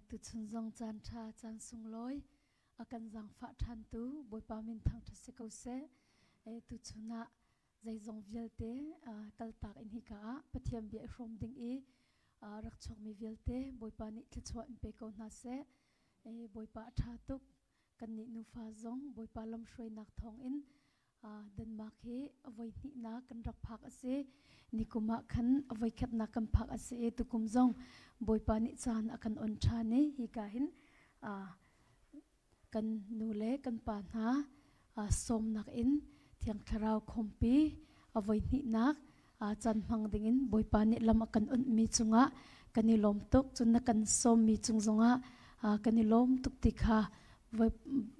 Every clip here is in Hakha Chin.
Tuchun zong caan ṭha caan sunglawi a kan zaangfah ṭhantu Bawipa min thangṭhat si ko seh. Tuchun ah zeizong vialte kaltak in hika ah Pathian bia i hrawm ding i rak chuakmi vialte Bawipa nih thluachuah in pe ko hna seh. Bawipa a ṭha tuk. Kannih nufa zong Bawipa lamhruainak thawngin Denmark hi a voihnihnak kan rak phak a si. Nikum ah khan a voikhatnak kan phak a si i tukum zong Bawipa nih caan a kan on ṭhan i hika hin kan nu le kan pa hna sawmnak in Thiang Thlarau khawmpi a voihnihnak caan hmang dingin Bawipa nih lam a kan onhmi cungah kan i lawm tuk. Cun na kan sawmmi cung zongah kan i lawm tuk ti kha voi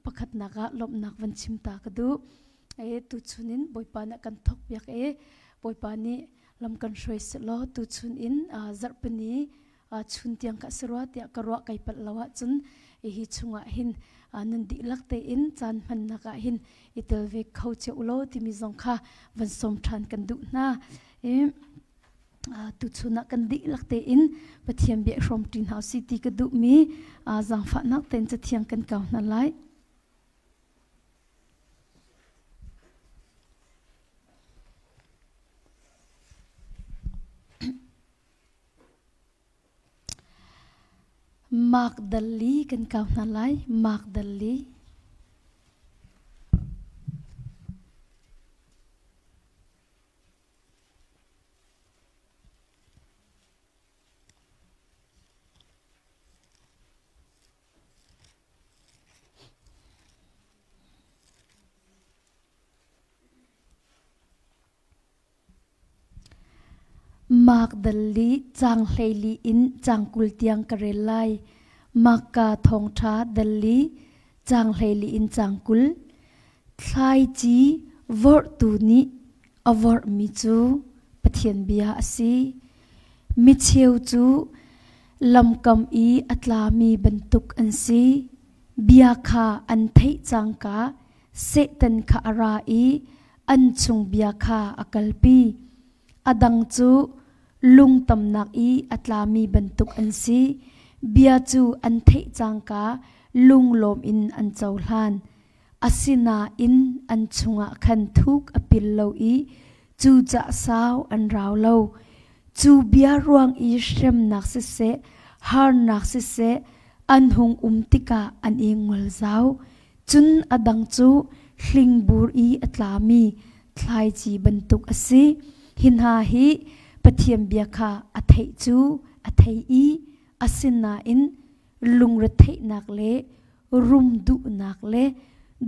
pakhatnak ah lawmhnak van chim ta ka duh. E tuchun in Bawipa nih a kan thawkpiak i Bawipa nih lam kan hruai sehlaw tuchun in zarhpini chun tiang ka si rua tiah ka ruah kai palh lo ahcun hi chungah hin nan dihlak tein caan hmannak ah hin i tel ve kho cio law timi zong kha van sawm ṭhan kan duh hna. I tuchun ah kan dihlak tein Pathian bia hrawm ṭi hna usih ti ka duhmi zaangfahnak tein cathiang kan kau hna lai. Mark Dalli kan kau hna lai. Mark Dalli. Mark dal li caang 14 in caang 20 tiang ka rel lai. Marka thawngṭha dal li caang 14 in caang 20. Thlaici vorhtu nih a vorhmi cu Pathian bia a si. Micheu cu lamkam i a tlami bantuk an si. Bia kha an theih cangka Satan kha a ra i an chung bia kha a kalpi. A dang cu lungtamnak i a tlami bantuk an si. Bia cu an theih cangka lunglawm in an cohlan. Asinain an chungah khan thuk a pil lo i cucah sau an rau lo. Cu bia ruang i hremnak siseh, harnak siseh, an hung um tikah an i ngol zau. Cun a dang cu hlingbur i a tlami thlaici bantuk a si. Hi hna hi Pathian bia kha a theih cu a thei i asinain lungretheihnak le rum duhnak le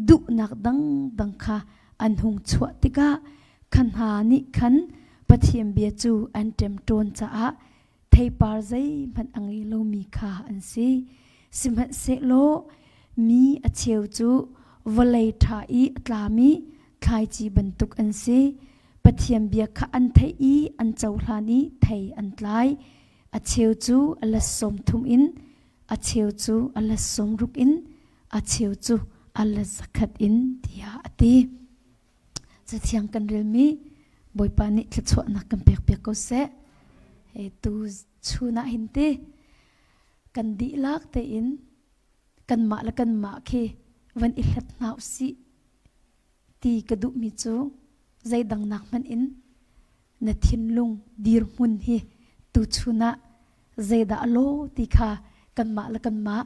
duhnak dangdang kha an hung chuah tikah kha hna nih khan Pathian bia cu an ṭemṭawn caah theipar zeihmanh a ngei lomi kha an si. Sihmanhsehlaw mi a cheu cu vawlei ṭha i a tlami thlaici bantuk an si. Pathian bia kha an theih i an cohlan i thei an tlai. A cheu cu a let 30 in, a cheu cu a let 60 in, a cheu cu a let 100 in tiah a ti. Cathiang kan relmi Bawipa nih thluachuahnak kan pekpiak ko seh. He tu chun ah hin ti kan dihlak tein kanmah le kanmah khi van i hlat hna usih ti ka duhmi cu zeidang nak hmanh in na thinlung dirhmun hi tuchun ah zeidah a law ti kha kanmah le kanmah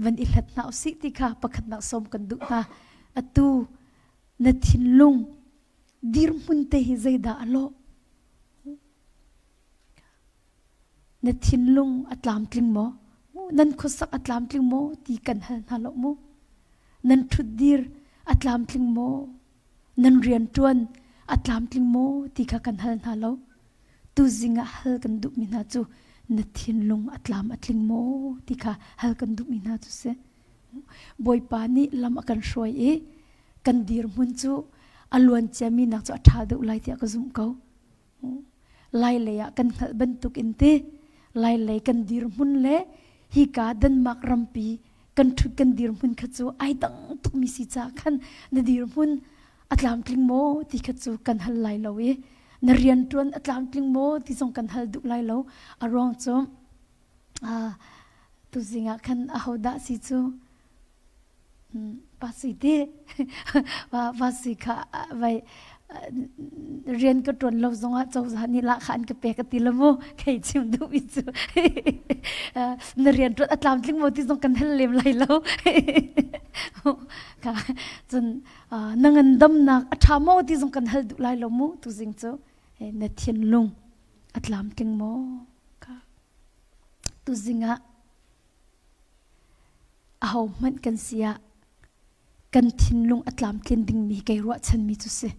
van i hlat hna usih ti kha pakhatnak sawm kan duh hna. Atu na thinlung dirhmun te hi zeidah a lawh? Na thinlung a tlamtling maw? Nan khuasak a tlamtling maw ti kan hal hna lo mu. Nan ṭhutdir a tlamtling maw? Nan rianṭuan a tlamtling maw ti kha kan hal hna lo. Tuzing ah hal kan duhmi hna cu na thinlung a tlam a tling maw ti kha hal kan duhmi hna cu si. Bawipa nih lam a kan hruai i kan dirhmun cu a luan ciami nak cu a ṭha deuh lai tiah ka zumh ko. Lai lei ah kan hngalh bantuk in ti lai lei kan dirhmun le hika Denmark rampi kan ṭhut kan dirhmun kha cu ai dang tukmi si caah khan na dirhmun a tlamtling maw ti kha cu kan hal lai lo i na rianṭuan a tlamtling maw ti zong kan hal duh lai lo. A ruang cu Tuzing ah khan ahodah si cu pa sui ti pa sui kha vai rian ka ṭuan lo zongah cozah nih lahkhah an ka pek a ti lo mu kei chim duhmi cu na rian ṭuan a tlamtling maw ti zong kan hal lem lai lo. Cun na ngandamnak a ṭha maw ti zong kan hal duh lai lo mu tuzing cu na thinlung a tlamtling maw ka tuzing ah ahohmanh kan si ah kan thinlung a tlamtlin dingmi kei ruahchanmi cu si.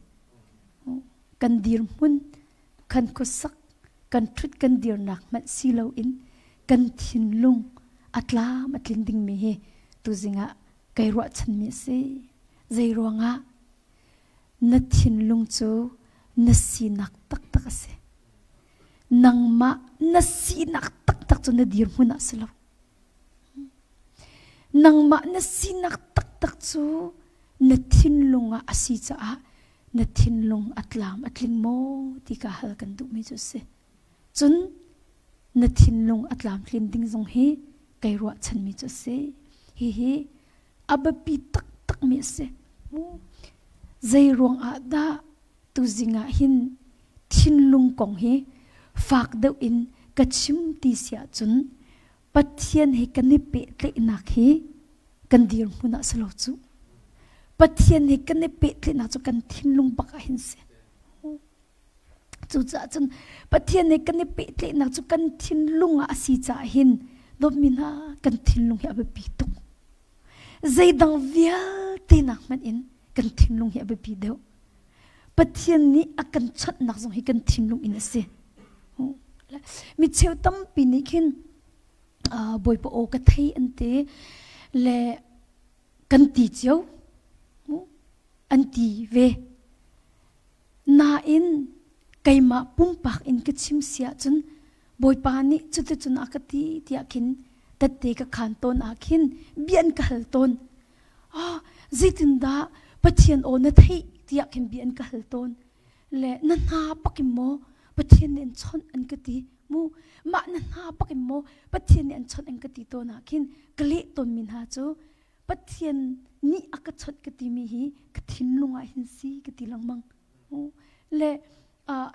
Kan dirhmun, kan khuasak, kan ṭhut kan dirnak hmanh si loin kan thinlung a tlam a tlin dingmi hi tuzing ah kei ruahchanmi a si. Zei ruangah na thinlung cu na sinak taktak a si. Nangmah na sinak taktak cu na dirhmun ah si lo. Nangmah na sinak taktak cu na thinlung ah a si caah na thinlung a tlam a tling maw ti ka hal kan duhmi cu a si. Cun na thinlung a tlamtlin ding zong hi kai ruahchanmi cu a si. Hihi a biapi taktakmi a si. Zei ruang ah dah tuzing ah hin thinlung kong hi fak deuh in ka chim ti si ahcun Pathian he kan i pehtlaihnak hi kan dirhmun ah si lo cu. Pathian he kan i pehtlaihnak cu kan thinlung bak ah hin si. Cucaah cun Pathian he kan i pehtlaihnak cu kan thinlung ah a si caah hin dawtmi hna kan thinlung hi a biapi tuk. Zeidang vialte nak hmanh in kan thinlung hi a biapi deuh. Pathian nih a kan chawnhnak zong hi kan thinlung in a si. Mi cheu tampi nih khin Bawipa aw ka thei an ti le kan ti cio an ti ve. Nain keimah pumpak in ka chim si ahcun Bawipa nih cuticun a ka ti tiah khin tette ka khaan tawn ah khin bia an ka hal tawn. Ah, zeitindah Pathian aw na theih tiah khin bia an ka hal tawn. Le na hna pakin maw Pathian nih an chawnh an ka ti mu mah na hna pakin maw Pathian nih an chawnh an ka ti tawn ah khin ka leh tawnmi hna cu Pathian nih a ka chawnh ka timi hi ka thinlung ah hin si ka ti lengmang. Le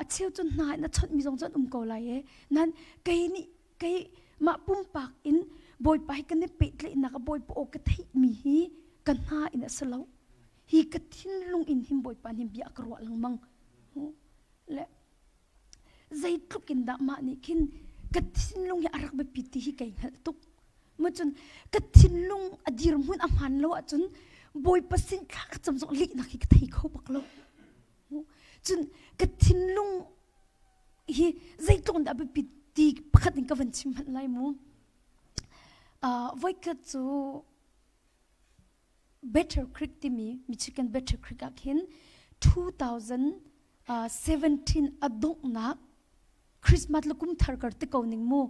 a cheu cu hna in a chawnhmi zong cu an um ko lai e. Nan kei nih kei mah pumpak in Bawipa hi kan i pehtlaihnak a Bawipa aw ka theihmi hi ka hna in a si lo. Hi ka thinlung in hin Bawipa nih bia a ka ruah lengmang. Le zeitluk in dah mah nih khin ka thinlung hi a rak biapi ti hi kai hngalh tuk. Macun ka thinlung a dirhmun a hmaan lo ahcun Bawipa sin thla ka cam zong lihnak hi ka thei kho bak lo. Cun ka thinlung hi zeitluk in dah biapi ti pakhat in ka van chim hmanh lai mu. Voikhat cu Better Creek timi Michigan Better Creek ah khin 2017 a donghnak Christmas le kum thar kar te ko ning mu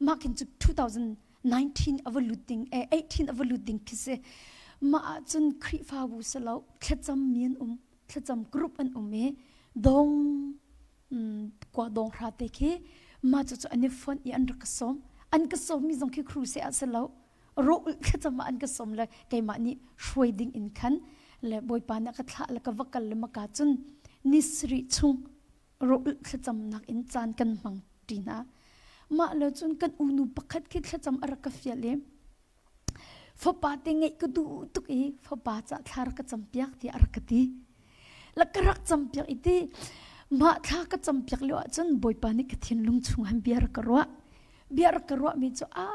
mah khin cu 2019 a va lut ding eh 18 a va lut ding khi si mah ahcun Khrihfabu si lo thlacam mi an um thlacam group an um i dong kwa dong hra te khi mah cu cu an i fonh i an rak ka sawm an ka sawm mi zong khi crusade ah si lo rawh thlacam ah an ka sawm le keimah nih hruai ding in khan le Bawipa nih a ka thlah le ka va kal le maka cun ni sarih chung rawh thlacamnak in caan kan hmang ṭi hna. Mah le cun kan unu pakhat khi thlacam a rak ka fial i fapa te ngeih ka duh tuk i fapa ca thla rak ka campiak tiah a rak ka ti. La ka rak campiak i ti mah thla ka campiak lio ahcun Bawipa nih ka thinlung chung han bia rak ka ruah. Bia rak ka ruahmi cu a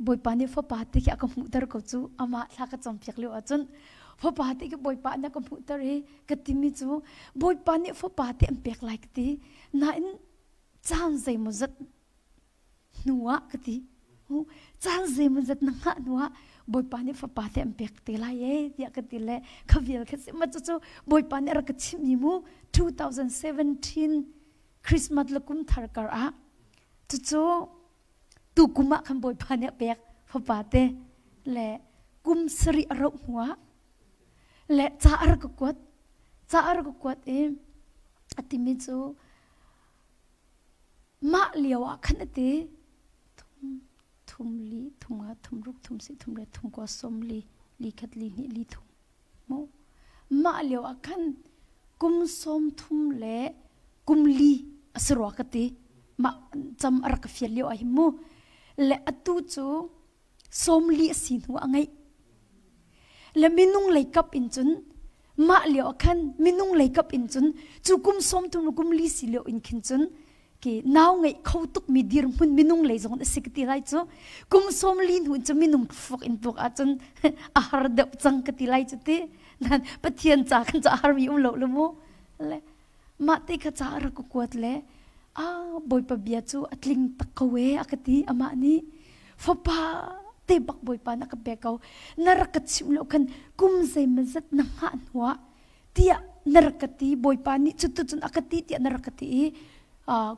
Bawipa nih fapa te khi a ka hmuhter ko cu amah thla ka campiak lio ahcun fapa te khi Bawipa nih a ka hmuhter i ka timi cu Bawipa nih fapa te an pek lai ka ti nain caan zeimawzat hnu ah ka ti caan zeimawzat na hngah hnu ah Bawipa nih fapa te an pek te lai e tiah ka ti le kha vial kha si ma cucu Bawipa nih a rak ka chimh mi mu 2017 Christmas le kum thar kar ah cucu tu kum ah khan Bawipa nih a pek fapa te le kum sarih a rauh hnu ah le ca a rak ka kuat ca a rak ka kuat i a timi cu mah lio ah khan a ti. Thum li, thum nga, thum ruk, thum si, thum riat, thum kua, som li, li khat, li hnih, li thum. Mu. Mah lio ah khan kum sawm thum le kum li a si rua ka ti. Mah cam a rak ka fial lio ah hin mu. Le atu cu sawm li a si hnu a ngeih. Le minung lei kap in cun mah lio ah khan minung lei kap in cun cu kum sawm thum le kum li si lio in khin cun ke nau ngeih kho tuk mi dirhmun minung lei zong a si ka ti lai cu kum sawm li hnu in cu minung fuak in tuak ahcun a har deuh cang ka ti lai cu ti nan pathian ca kan ca har mi um lo lu mu le mah te kha ca rak ka kuat le a bawipa bia cu a tling tak ko e a ka ti amah nih fapa te bak bawipa na ka pek ko na rak ka chimh lo khan kum zeimazat na hngah hnuah tiah na rak ka ti bawipa nih cutu cun a ka ti tiah na rak ka ti i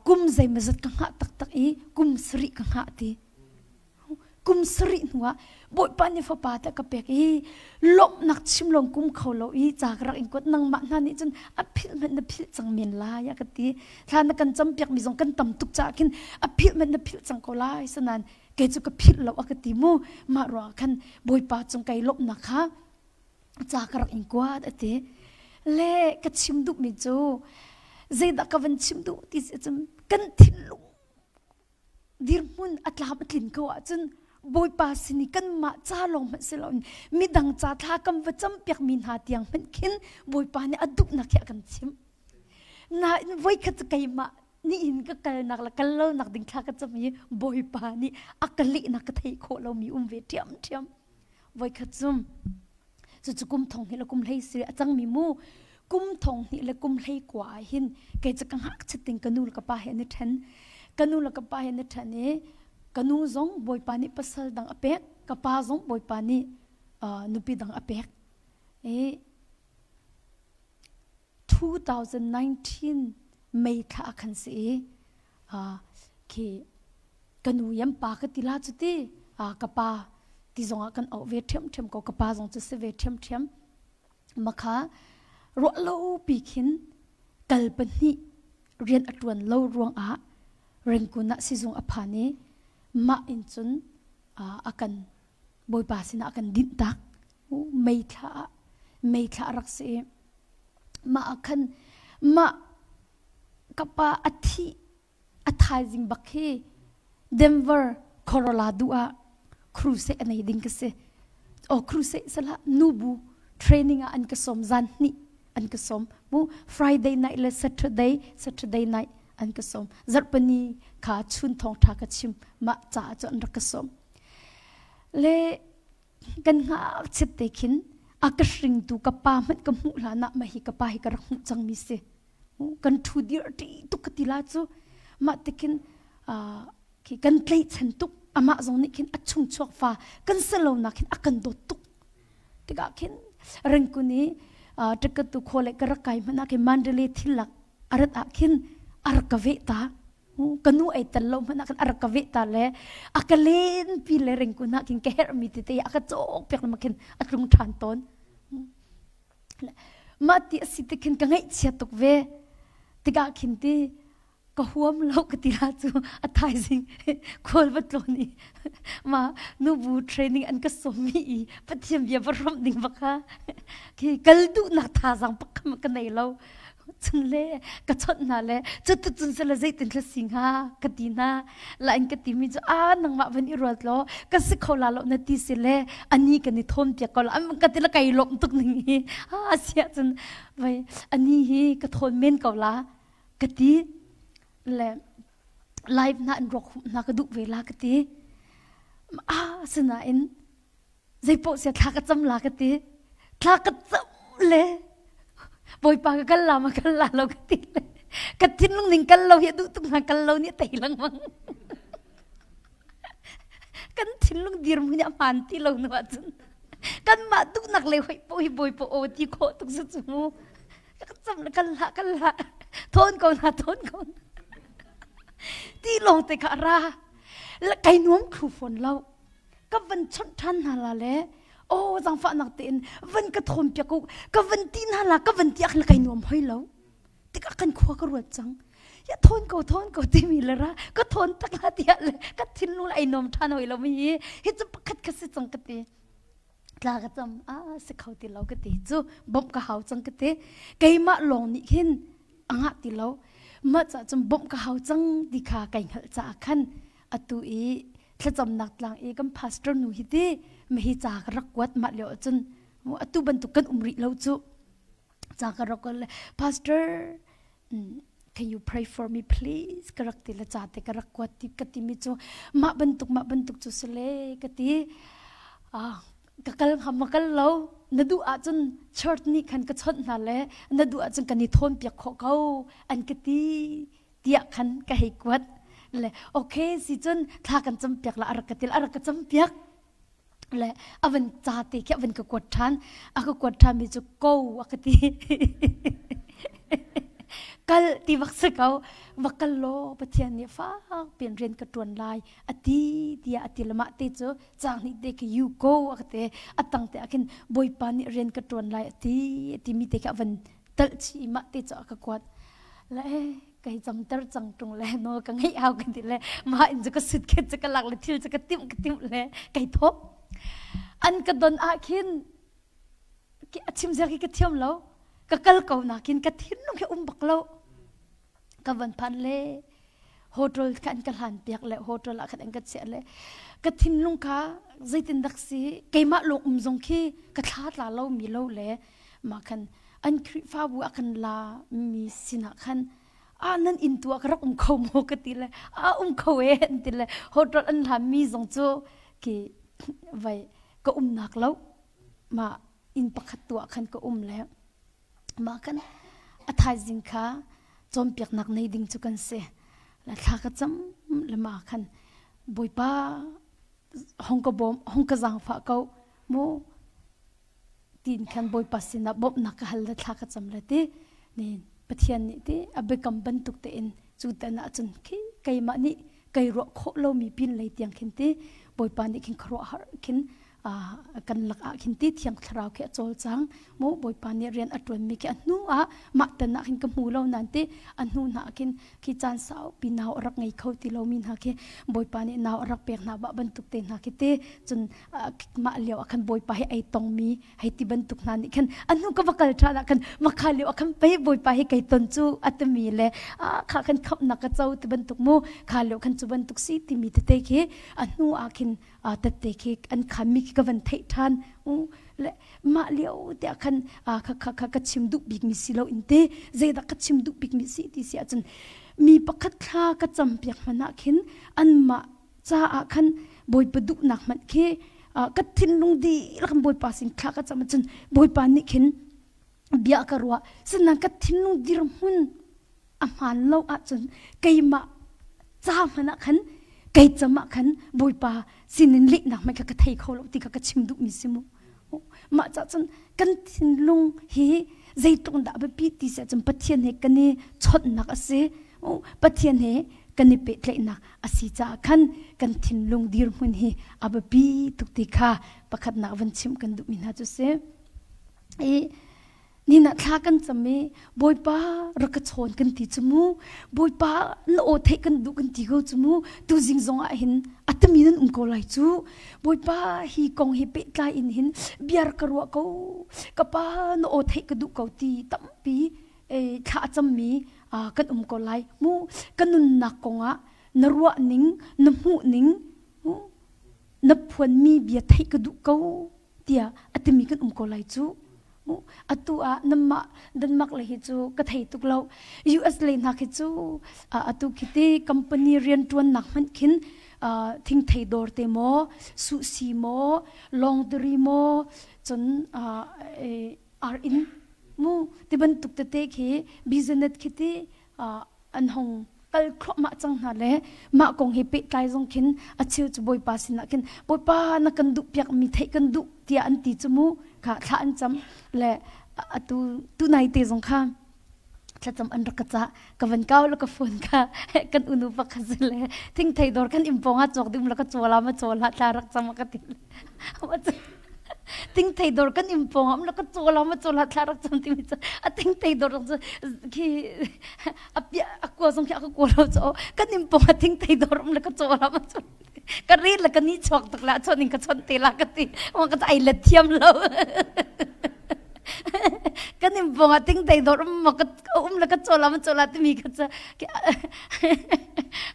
kum zeimazat ka hngah taktak i kum sarih ka hngah ti kum sarih hnuah bawipa nih fapa te ka pek i lawmhnak chim lawng kum kho lo i ca ka rak in kuat nangmah hna nih cun a philh hmanh na philh cang men lai a ka ti thla na kan campiak mi zong kan tam tuk caah khin a philh hmanh na philh cang ko lai sanan kei cu ka philh lo a ka ti mu mah ruah khan bawipa cung kai lawmhnak kha ca ka rak in kuat a ti le ka chim duhmi cu zeidah ka van chim duh ti si cun kan thinlung dirhmun a tlam a tlin ko ahcun Bawipa sin i kanmah ca lawng hmanh si loin midang ca thla kan va campiak mi hna tiang hmanh khin Bawipa nih a duhnak hi a kan chimh. Nain voikhat cu keimah nihin ka kalnak le kal lonak ding thla ka cam i Bawipa nih a ka lehnak ka theih khawh lomi um ve ṭhiamṭhiam. Voikhat cu cucu kum thong hnih le kum hlei si a cangmi mu kum thong hnih le kum hlei kua ah hin kei cu ka ngakchia ting ka nu le ka pa he an i ṭhen ka nu le ka pa he an i ṭhen i ka nu zong bawipa nih pasal dang a pek ka pa zong bawipa nih nupi dang a pek i 2019 May thla ah khan si i khi ka nu yam pa ka ti la cu ti ka pa ti zongah kan auh ve ṭhiamṭhiam ko ka pa zong cu si ve ṭhiamṭhiam makha ruah lo pi khin kal pahnih rian a ṭuan lo ruangah Rangoon ah sizung a phan i mah in cun a kan bawipa sinah a kan dinh tak mei thla ah mei thla a rak si i mah ah khan mah ka pa a thih a thaizing bak hi Denver Colorado ah crusade a nei ding ka si. O crusade salah nubu training ah an ka som zan hnih an ka som mu Friday night le Saturday Saturday night an ka som zarhpani kha chun thong tha ka chim ma ca cu an rak ka som le kan ngakchiat te khin a ka hringtu ka pa hmanh ka hmuh hlan ah mah hi ka pa hi ka rak hmuh cangmi si kan ṭhu dir ṭi tuk ka ti la cu mah te khin khi kan tlaihchan tuk amah zong nih khin a chung chuak fa kan si lo nak khin a kan dawt tuk tikah khin rengkun i ṭakatu khawle ka rak kai hmanh ah khin Mandalay thil lak a rat ah khin a rak ka veh ta ka nu ei tel lo hmanh ah khan a rak ka veh ta le a ka len pi le rengkun ah khin ka herhmi tete a ka cawk piak lama khin a tlung ṭhan tawn Mah ti a si ti khin ka ngaihchia tuk ve. Tikah khin ti ka huam lo ka ti la cu a thaizing khual va tlawn i ma nubu training an ka sawm i Pathian bia va hrawmh ding va kha khi kal duhnak thazaang pakhat ka nei lo. Cun le ka chawnh hna le cuticun sile zeitin thla si hnga ka ti hna. Lain ka timi cu a nangmah van i ruat law ka si kho la lo na ti si le ani kan i thawm piak ko la an ka ti la kai lawm tuk ning hi a sia cun vai ani hi ka thawn men ko la ka ti le live na an ruak hum na ka duh ve la ka ti a sinain zeipoh sia thla ka cam la ka ti thla ka cam le bawipa ka kal la ma kal la lo ka ti le ka thinlung ning kal lo hi duh tuk hna kal lo nih tei lengmang kan thinlung dirhmun hi a hmaan ti lo nu ahcun kanmah duhnak le hoi po hi bawipa aw ti khawh tuk su cu mu ka cam le kal hlah kal hlah thawn ko na thawn ko na ti lawng te kha ra la kai nuam thlu fawn lo ka van chawnh ṭhan hna la le aw zaangfahnak tein van ka thawn piak u ka van ti hna la ka van ti ah khan kai nuam hoi lo tikah kan khua ka ruat cang. Ya thawn ko thawn ko timi le ra ka thawn tak la tiah le ka thinlung le ai nom ṭhan hoi lo mi hi hi cu pakhat kha si cang ka ti. Tla ka cam a si kho ti lo ka ti cu bawmh ka hau cang ka ti. Keimah lawng nih hin a ngah ti lo. Mah ca cun bawmh ka hau cang ti kha kai hngalh caah khan atu i thlacamnak tlang i kan pastor nu hi ti mi hi ca ka rak kuat mah lio ahcun atu bantuk kan um rih lo cu. Ca ka rak le pastor can you pray for me please ka rak ti le ca te ka rak kuat ti ka ti mi cu mah bantuk mah bantuk cu si le ka ti ah ka kal hnga ma kal lo na duh ahcun church nih khan ka chawnh hna le na duh ahcun kan i thawn piak khawh ko an ka ti tiah khan ka hei kuat le okay si cun thla kan cam piak la a rak ka til a rak ka cam piak Le a van ca te khi a van ka kuat ṭhan. A ka kuat ṭhan mi cu ko a ka ti. Kal ti bak si ko. Va kal law Pathian nih fak piin rian ka ṭuan lai a ti tiah a ti le mah te cu caang hnih te khi you go a ka ti. A tang te ah khin Bawipa nih rian ka ṭuan lai a ti a timi te khi a van talh chih i mah te cu a ka kuat. Le kai camter cang ṭung le nawl ka ngeih hau ka ti le mah in cu ka suitcase cu ka lak le thil cu ka timh ka timh le kai thawh. An ka don ah khin a chim zia khi ka thiam lo. Ka kal ko nakin ka thinlung hi um bak lo. Ka van phan le hotel kha an ka hlan piak le hotel ah khan an ka chiah le ka thinlung kha zeitin dak si keimah lawng um zong khi ka thla tla lo mi lo le mah khan an Khrihfabu a kan la mi sinah khan a nan inn tu ah ka rak um kho maw ka ti le a um kho e an ti le hotel an hlan mi zong cu ki vai ka umnak lo ma inn pakhat tu ah khan ka um le mah kan a thaizing kha cawnpiaknak nei ding cu kan si la thla ka cam le ma khan bawipa hong ka bawm hong ka zaangfah ko mu tiin khan Bawipa sinah bawmhnak ka hal le thla ka cam le ti ni Pathian nih ti a biakam bantuk tein cu tan ahcun khi keimah nih kei ruah khawh lomi pin lei tiang khin ti Bawipa nih khin khuaruah har khin kan lak ah khin ti thiang thlarau khi a cawlcang mu Bawipa nih rian a ṭuanmi khi a hnu ah mah tan ah khin ka hmu lo nan ti a hnu hna khin khi caan saupi nau a rak ngei kho ti lomi hna khi Bawipa nih nau a rak pek hna bah bantuk te hna khi ti cun mah lio ah khan Bawipa hi ai tongmi hei ti bantuk hna nih khan a hnu ka va kal ṭhan ah khan makha lio ah khan pei Bawipa hi kei ton cu a timi le kha khan khamhnak ka co ti bantuk mu kha lio khan cu bantuk si timi tete khi a hnu ah khin tette khi an khanmi khi ka van theih ṭhan le mah lio te ah khan kha kha kha ka chim duh bikmi si lo in te zeidah ka chim duh bikmi si ti si ahcun mi pakhat thla ka cam piak hmanh ah khin anmah caah khan Bawipa duhnak hmanh khi ka thinlung dihlak in Bawipa sin thla ka cam ahcun Bawipa nih khin bia ka ruah sinain ka thinlung dirhmun a hmaan lo ahcun keimah ca hmanh ah khan kei cam ah khan Bawipa sinin lehnak hmanh kha ka thei kho lo ti kha ka chim duhmi si mu mah cah cun kan thinlung hi zeitluk dah biapi ti si ahcun Pathian he kan i chawnhnak a si Pathian he kan i pehtlaihnak a si caah khan kan thinlung dirhmun hi a biapi tuk ti kha pakhatnak van chimh kan duhmi hna cu si i Nina thla kan cam i Bawipa rak ka chawn kan ti cu mu Bawipa na aw theih kan duh kan ti ko cu mu tuzing zong ah hin a tami nan um ko lai cu Bawipa hi kong hi pehtlai in hin bia rak ka ruah ko ka pa na aw theih ka duh ko ti tampi thla a cammi kan um ko lai mu ka nunnak kong ah na ruah ning na hmuh ning na phuanmi bia theih ka duh ko tiah a timi kan um ko lai cu. Atu ah namah Denmark le hi cu ka thei tuk lo. US le hna khi cu atu khi ti company rianṭuannak hmanh khin thingthei dawr te maw, suhsi maw, laundry maw, cun ar inn mu ti bantuk tete khi business khi ti an hong kal thluahmah cang hna le mah kong he pehtlai zong khin a cheu cu Bawipa sinah khin Bawipa na kan duh piak mi theih kan duh tiah an ti cu mu kha thla an cam le atu tunai te zong kha thlacam an rak ka cah ka van kau la ka phone kha kan unu pakhat le thingthei dawr kan impong ah cawk ding la ka cawla ma cawla thla rak cam ka ti. Ting thei dor kan im pong am la ka chola ma chola thla rak cham timi cu a ting thei dor cu khi a pia a kua zong khi a ka kua lo cho kan im pong a ting thei dor um la ka chola ma chola ka ri la ka ni chok tuk la chon in ka chon te la ka ti ma ka ai la thiam lo kan im pong a ting thei dor um ma ka um la ka chola ma chola timi ka cha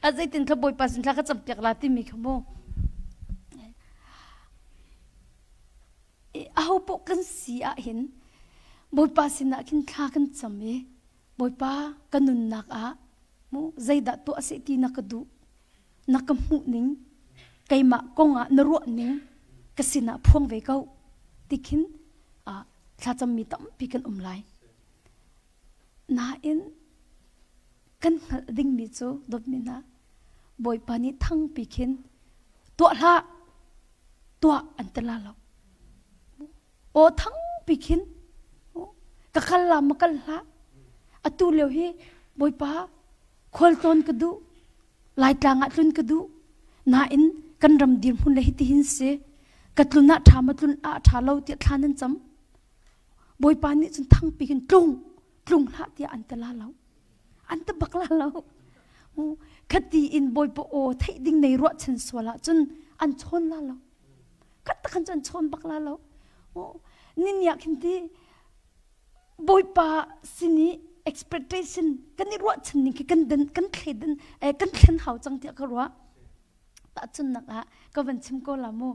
a zeitin thla bawipa sin thla ka cham piak la timi kha mu Aho paoh kan si ahhin Bawipa sinah khin thla kan cam i Bawipa ka nunnak ah mu zeidah tuah seh ti na ka duh na ka hmuh ning keimah kong ah na ruah ning ka sinah phuang ve ko ti khin thlacammi tampi kan um lai. Nain kan hngalh dingmi cu dawtmi hna Bawipa nih thangpi khin tuah hlah tuah an ti la lo. Aw thangpi khin ka kal la ma kal hlah. Atu lio hi Bawipa khualtlawn ka duh Laitlang ah tlun ka duh nain kan ram dirhmun le hitihin si ka tlun ah ṭha ma tlun ah ṭha lo tiah thla nan cam. Bawipa nih cun thangpi hin tlung tlung hlah tiah an ti la lo an ti bak la lo khati in Bawipa aw theih ding nei ruahchan sual ah cun an chawn la lo khat takhan cu an chawn bak la lo niniah khin ti Bawipa sin i expectation kan i ruahchan ning khi kan den kan thle kan thlen hau cang tiah ka ruah tahchunnak ah ka van chim ko la mu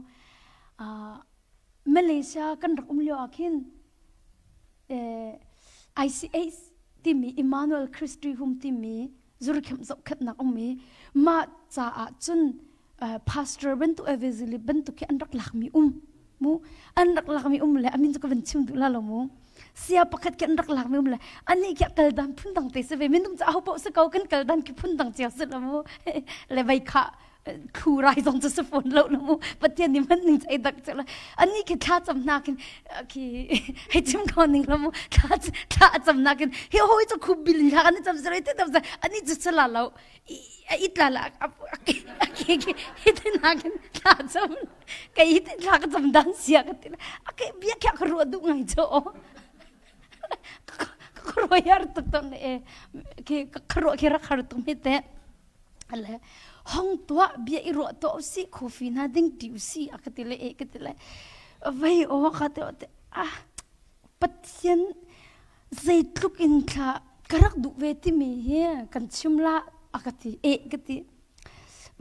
Malaysia kan rak um lio ah khin ICH timi Emmanuel Christy Home timi zurkhem zohkhenhnak um i mah caah cun pastor bantuk evangelist bantuk khi an rak lakmi um mu an rak lakmi um le amin cu ka van chim duh la lo mu sia pakhat khi an rak lakmi um le ani khi kal dan phun dang te si ve minung cu aho paoh si ko kan kal dan khi phun dang cio si lo mu le vei kha khu rai zong cu si fawn lo na mu pathian nih man ning chai dak chela ani khi thla cham na kin khi hei chim ko ning la mu thla thla cham na kin hi hoi chu khu bil la kan cham zre te tam ani chu chala lo i tla la a ke ke hi te na kin thla cham kai hi te thla ka cham dan sia ka ti a ke bia kya ka ru du ngai cho ka ro yar tuk ton e ki ka ro ki ra khar tuk mi te Le hong tuah bia i ruah tuah usih coffee hna ding ti usih a ka ti le e ka ti le vei aw ka te te ah Pathian zeitluk in thla ka rak duh ve timi hi kan chim la a ka ti e ka ti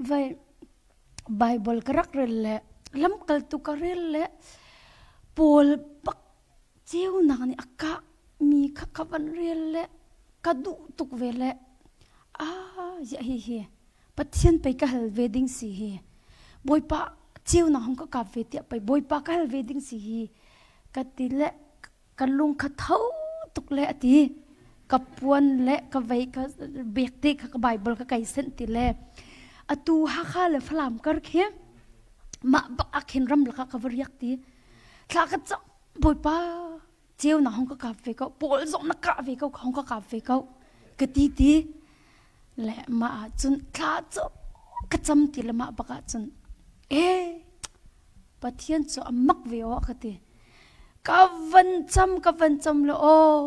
vai Bible ka rak rel le lamkaltu ka rel le Paul bak ceunak nih a kah mi kha ka van rel le ka duh tuk ve le ah ziah hi hi Pathian pei ka hal ve ding si hi Bawipa ceunak hong ka kap ve tiah pei Bawipa ka hal ve ding si hi ka ti le ka lung kha tho tuk le a ti ka puan le ka vei ka bek te kha ka Bible ka kai senh ti le atu Hakha le Falam kar khi mah bak ah khin ram lakah ka va riak ti thla ka cam Bawipa ceu na hong ka kap ve ko pawl zong na kah ve ko ka hong ka kap ve ko ka ti ti le mah ah cun thla cu ka cam ti le mah bak ah cun e Pathian cu a mak ve aw ka ti ka van cam ka van cam le aw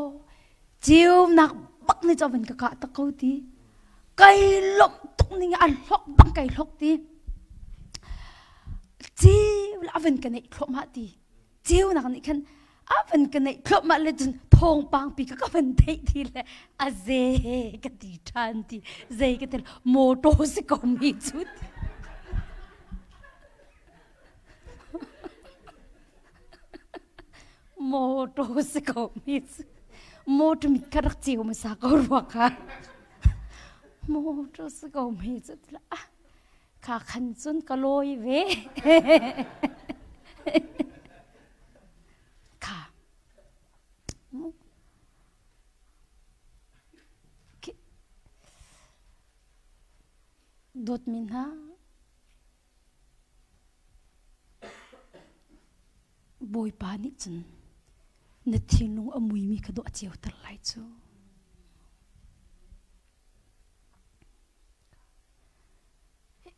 ceunak bak ni chaw van ka kah tak ko ti kai lawmh tuk ning an hlok bang kai hlok ti ceu la van ka neih thluahmah ti ceunak nih khan a van ka neih thluahmah le cun thawngpang pi ka ka van theih ti le a ze ka ti ṭhan ti zei ka ti motor si ko mi cu Motor si ko mi cu motor mit kha rak ceu hmasa ko rua kha motor si ko mi cu ah kha khan cun ka lawi ve kha dawtmi hna Bawipa nih cun na thinlung a muimi kha dawh a ceuter lai cu.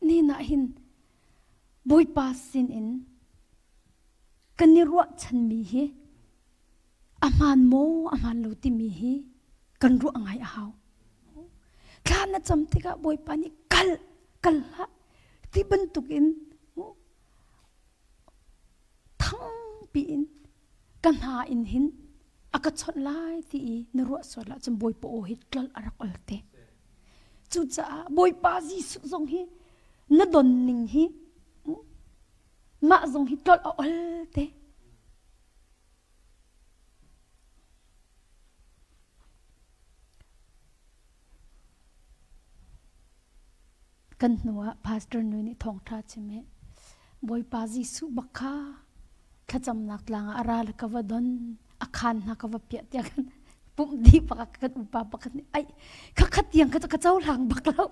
Ni nah hin Bawipa sinin Kan i ruahchanmi hi a hmaan maw a hmaan lo timi hi kan ruah ngai a hau. Thla na cam tikah Bawipa nih kal kal hlah ti bantukin thangpi in ka hna in hin a ka chawnh lai ti i na ruah sual ahcun Bawipa aw hi tlolh a rak ol te. Cucaah Bawipa Jesuh zong hi na don ning hi mah zong hi tlolh a ol te. Kan hnuah pastor nu nih thawngṭha chim i Bawipa Jesuh bak kha thlacamnak tlang ah a ra le ka va don a khaan hna ka va piah tiah kan pumh dih bak kan upa pakhat nih ai khakhat tiang kha ka cohlang bak lo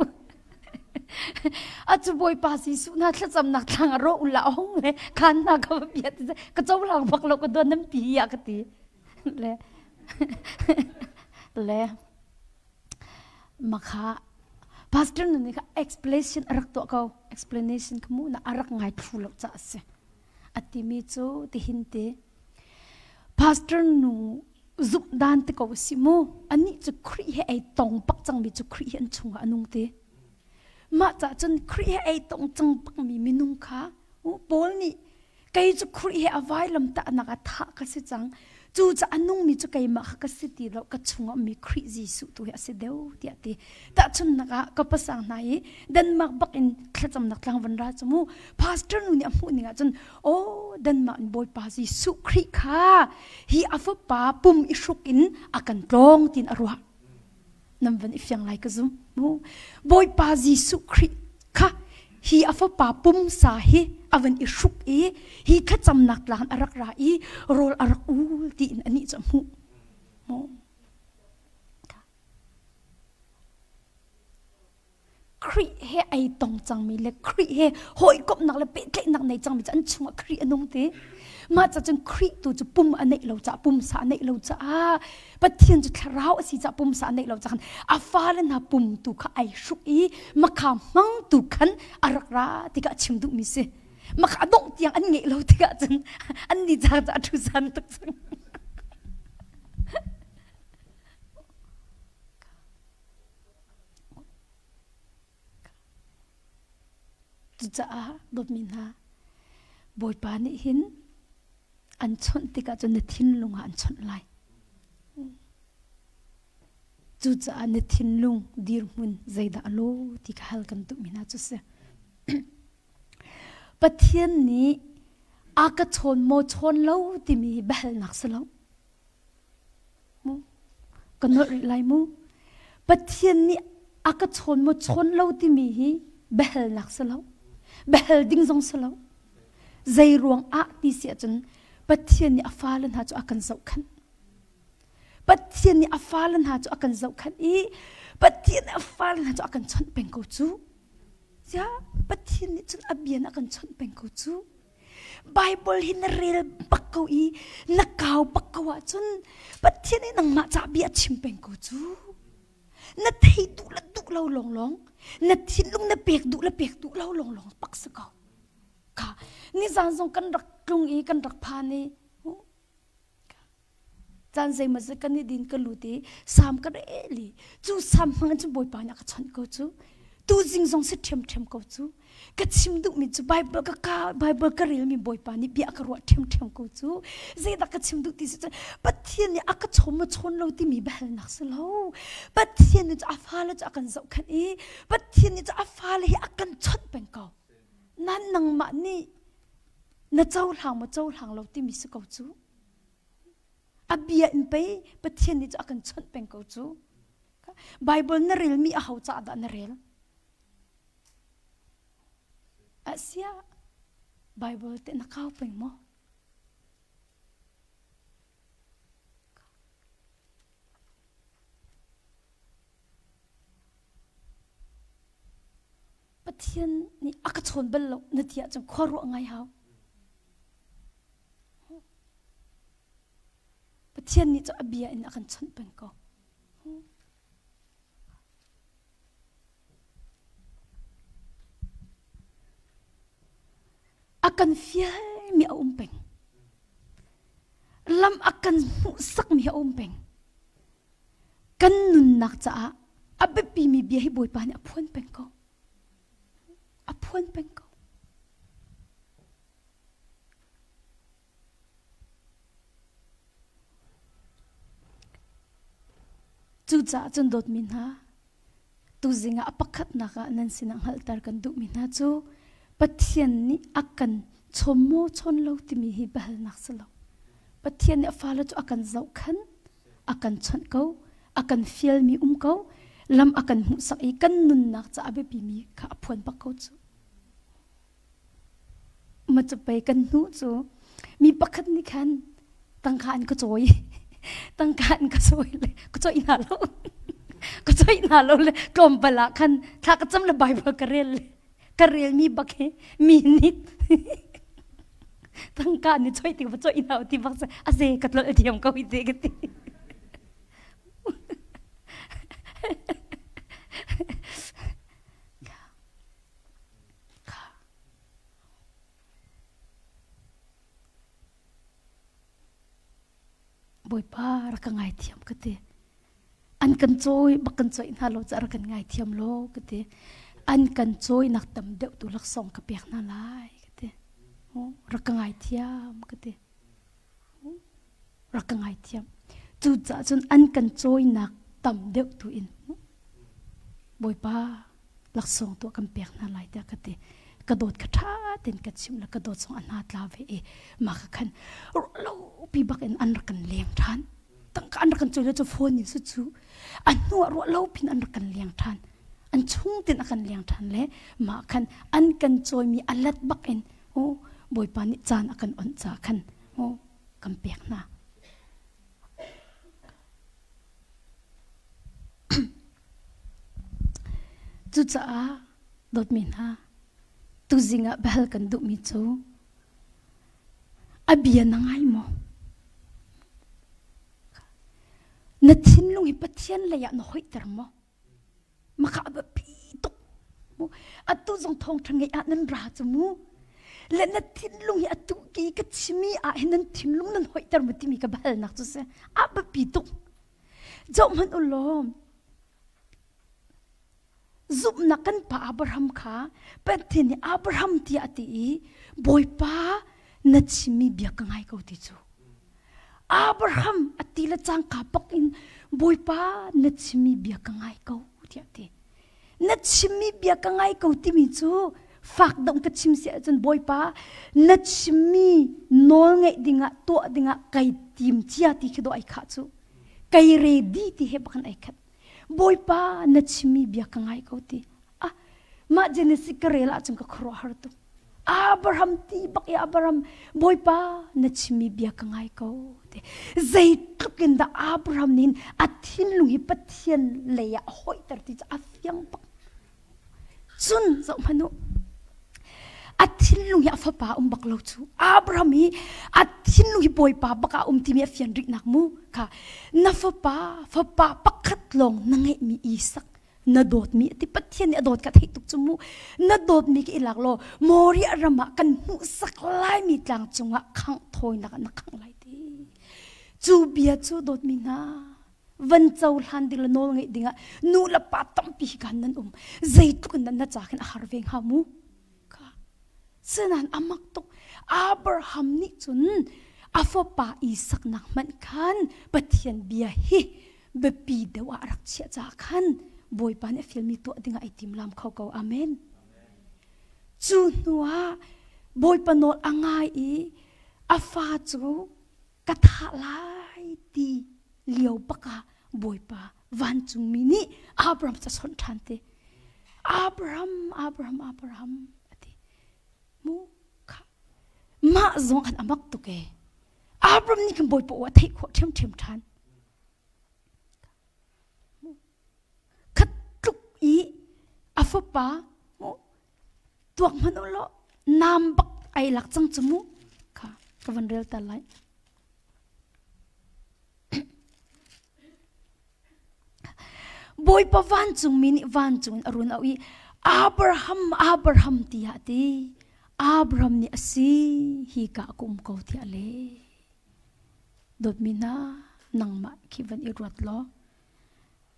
a cu Bawipa Jesuh hna thlacamnak tlang ah ro ula hong le khaan hna ka va piah ti ka cohlang bak lo ka don nan pi ah ka ti le le makha pastor nu nih kha explanation a rak tuah ko explanation kha mu na a rak ngai thlu lo ca a si a timi cu tihin te pastor nu zumh dan te ko si mu anih cu Khrih he ei tong pak cangmi cu Khrih he an chungah a nung te mah ca cun Khrih he ei tong cang bakmi minung kha Paul nih Kei cu Khrih he a vailam tahnak ah thah ka si cang. Cu ca a nungmi cu keimah kha ka si ti lo, ka chungah mi Khrih Jesuh tu hi a si deuh tiah ti. Tahchunhnak ah ka pasang hna i Denmark bak in thlacamnak tlang van ra cu mu. Pastor nu nih a hmuh ning ah cun aw Denmark in Bawipa Jesuh Khrih kha hi a fapa pum i hruk in a kan tlawng tiin a ruah. Nan van i fiang lai ka zum. Mu. Bawipa Jesuh Khrih kha hi a fapa pumsa hi a van i hruk i hi thlacamnak tlang a rak ra i rawl a rak ul tiin anih cu a hmuh. Mu. Khrih he ei tong cangmi le Khrih he hawikomhnak le pehtlaihnak nei cangmi cu an chungah Khrih a nung ti. Mah ca cun Khrih tu cu pum a neih lo caah pumsa a neih lo caah Pathian cu thlarau a si caah pumsa a neih lo caah a fale hna pum tu kha ai hruk i makha hmang tu khan a rak ra tikah chim duhmi si. Makha a dongh tiang an ngeih lo tikah cun an ni caah a thu san tuk cang. Cucaah dawtmi hna, Bawipa nih hin an chawnh tikah cun na thinlung ah an chawnh lai. Cucaah na thinlung dirhmun zeidah a lo ti kha hal kan duhmi hna cu si. Pathian nih a ka chawn maw chawn lo timi biahalnak si lo. Mu ka nolh rih lai mu. Pathian nih a ka chawn maw chawn lo timi hi biahalnak si lo. Biahal ding zong si lo. Zei ruang ah ti si ahcun Pathian nih a fale hna cu a kan zohkhanh. Pathian nih a fale hna cu a kan zohkhanh i Pathian nih a fale hna cu a kan chawnh peng ko cu. Ziah Pathian nih cun a bia in a kan chawnh peng ko cu. Bible hi na rel bak ko i na kau bak ko ahcun Pathian nih nangmah ca bia a chim peng ko cu. Na thei duh le duh lo lawnglawng, na thinlung na pek duh le pek duh lo lawnglawng pak si ko. Kha nizan zong kan rak tlung i kan rak phan i caan zeimawzat kan i din ka lut i sam ka rel i cu sam hmang in cun Bawipa nih a ka chawnh ko cu tuzing zong si ṭhiamṭhiam ko cu ka chim duhmi cu Bible ka ka Bible ka relmi Bawipa nih bia ka ruah ṭhiamṭhiam ko cu zeidah ka chim duh ti si cun Pathian nih a ka chawn maw chawn lo timi biahalnak si lo Pathian nih cu a fale cu a kan zohkhenh i Pathian nih cu a fale hi a kan chawnh peng ko nan nangmah nih na cohlang maw cohlang lo timi si ko cu A bia in pei Pathian nih cu a kan chawnh peng ko cu. Bible na relmi a ho caah dah na rel? Asia Bible te na kau peng maw? Pathian nih a ka chawn bal lo na ti ahcun khua ruah ngai hau. Pathian nih cu a bia in a kan chawnh peng ko. A kan fialmi a um peng. Lam a kan hmuhsakmi hi a um peng. Kan nunnak caah a biapimi bia hi Bawipa nih a phuan peng ko. A phuan peng ko. Cucaah cun dawtmi hna, tuzing ah a pakhatnak ah nan sinah hngalhter kan duhmi hna cu Pathian nih a kan chawm maw chawn lo timi hi biahalnak si lo. Pathian nih a fale cu a kan zohkhan, a kan chawnh ko, a kan fialmi um ko, lam a kan hmuhsak i kan nunnak ca a biapimi kha a phuan bak ko cu. Ma cu pei kan hnu cu mi pakhat nih khan tangka an ka cawi tangka an ka cawi le ka cawih hna lo ka cawih hna lo le tlawmpal ah khan thla ka cam le Bible ka rel le ka rel mi bak hi mi nih tangka ni cawih tik va cawih hna ti bak a ze ka tlolh thiam ko hi te ka ti. Bawipa rak ka ngaithiam ka ti. An kan cawi bak kan cawih hna lo caah rak kan ngaithiam law ka ti. An kan cawinak tam deuh tu laksawng ka pek hna lai ka ti. Rak ka ngaithiam ka ti. Rak ka ngaithiam. Cucaah cun an kan cawinak tam deuh tu in Bawipa laksawng tuah kan pek hna lai tiah ka ti. Ka dawt kha ṭha tein ka chimh le ka dawt zong a hna tla ve i mah ka khan ruahlo pi bak in an rak kan leng ṭhan. Tangka an rak kan cawi cu phone in su cu a hnu ah ruahlo pin an rak kan leng ṭhan. An chung tein a kan leng ṭhan le mah khan an kan cawimi a lat bak in oh Bawipa nih caan a kan onh ca khan oh kan pek hna. Cucaah dawtmi hna, tuzing ah biahal kan duhmi cu a bia na ngai maw? Na thinlung hi Pathian lei ah na hoihter maw? Maka a biapi tuk. Atu zong thawngṭha ngeih ah nan ra cu mu. Le na thinlung hi atu ki ka chimi ah hin nan thinlung nan hoihter mu timi ka biahalnak cu si. A biapi tuk. Zoh hmanh u law, zumhnak kan pa Abraham kha Pathian nih Abraham tiah a ti i Bawipa na chimmi bia ka ngai ko ti cu. Abraham a ti le cangka bak in Bawipa na chimmi bia ka ngai ko tiah a ti. Na chimmi bia ka ngai ko timi cu fak dong ka chim si ahcun Bawipa na chimmi nawl ngeih dingah tuah dingah kai tim cia ti khi dawh ai khah cu. Kai ready ti he bakan ai khat. Bawipa na chimmi bia ka ngai ko ti. Ah mah Genesis ka rel ahcun ka khuaruahhar tuk. Abraham ti bak i Abraham Bawipa na chimmi bia ka ngai ko ti. Zeitluk in dah Abraham nih a thinlung hi Pathian lei ah a hoihter ti cu a fiang bak. Cun zoh hmanh u. A thinlung hi a fapa um bak lo cu. Abraham hi a thinlung hi Bawipa bak ah um timi a fian rihnak mu kha na fapa fapa pakhat lawng na ngeihmi Isak na dawtmi ati Pathian nih a dawt ka theih tuk cu mu na dawtmi ka i lak law Moriah ram ah kan hmuhsak laimi tlang cungah khangh thawinak ah na khangh lai ti cu bia cu dawtmi hna van cohlan ding le nawl ngeih dingah nu le pa tampi hi kan nan um zeitluk in na ca khin a har ve hnga mu ka sinan amak tuk Abraham nih cun a fapa Isak nak hmanh khan Pathian bia hi biapi deuh ah a rak chiah caah khan Bawipa nih a fialmi tuah dingah ai timlam kho ko. Amen. Cu hnuah Bawipa nawl a ngai i a fa cu ka thah lai ti lio bak ah Bawipa vancungmi nih Abraham cu a chawnh ṭhan te. Abraham, Abraham, Abraham a ti. Mu kha mah zong an amak tuk ee. Abraham nih khan Bawipa aw a theih khawh ṭhiamṭhiam ṭhan. Khat tluk i a fapa tuak hmanh u law nam bak ai lak cang cu mu kha ka van rel ta lai. Bawipa vancungmi nih vancung in a run auh i Abraham, Abraham tiah a ti. Abraham nih a si, hi ka ka um ko tiah a leh. Dawtmi hna, nangmah khi van i ruat law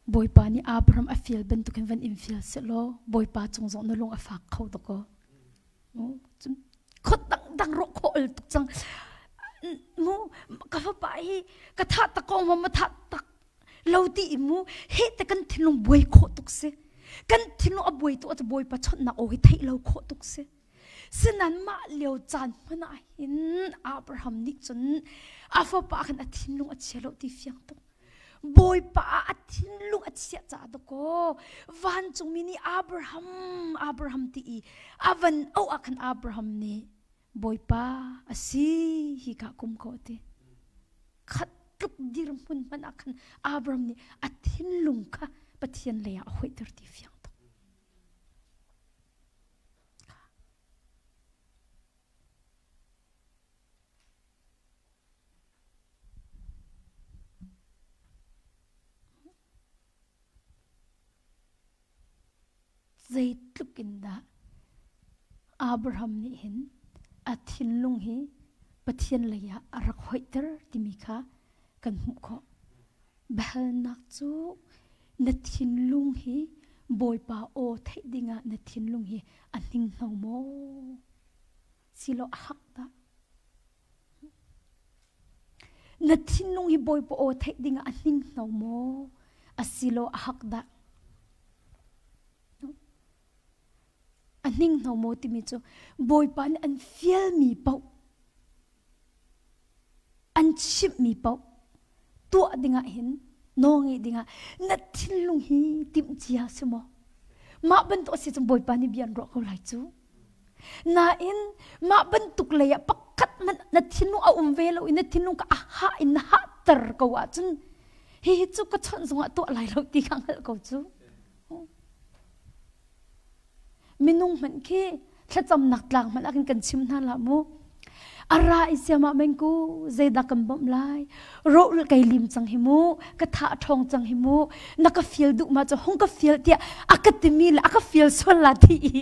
Bawipa nih Abraham a fial bantukin van in fial sehlaw Bawipa cung zong na lung a fak kho tuk ko. Cun khot dangdang rawh khawh ol tuk cang. Mu ka fapa hi ka thah tak ko ma ma thah tak lo ti i mu he te kan thinlung buai khawh tuk si. Kan thinlung a buai tuk a Bawipa chawnhnak aw hi theih lo khawh tuk si. Sinan mah lio caan hmanh ah hin Abraham nih cun a fapa khan a thinlung a chia lo ti fiang tuk. Bawipa ah a thinlung a chiah caah dakaw vancungmi nih Abraham Abraham ti i a van auh ah khan Abraham nih Bawipa a si hi ka kum ko a ti. Khat tluk dirhmun hmanh ah khan Abraham nih a thinlung kha Pathian lei ah a hoihter ti fiang tuk. Zeitluk in dah Abraham nih hin a thinlung hi Pathian lei ah a rak hoihter timi kha kan hmuh khawh. Biahalnak cu na thinlung hi Bawipa aw theih dingah na thinlung hi a hninghno maw? Silo a hak dah? Na thinlung hi Bawipa aw theih dingah a hninghno maw? Asilo a hak dah? A hninghno maw timi cu Bawipa nih an fialmi paoh an chimhmi paoh tuah dingah hin nawlngeih dingah na thinlung hi timhcia si maw? Mah bantuk a si cun Bawipa nih bia an ruah ko lai cu. Nain mah bantuk lei ah pakhat hmanh na thinlung a um ve lo i na thinlung ka a hah in na hahter ko ahcun hihi cu ka chawnh zongah tuah lai lo ti kha hngalh ko cu. Minung hmanh khi thlacamnak tlang hmanh ah kan chim hna lah mu. A ra i siamah meng ku zeidah kan bawmh lai? Rawh kai lim cang hi mu, ka tha ṭhawng cang hi mu, na ka fial duh ma cu hung ka fial tiah a ka timi le a ka fial sual la ti i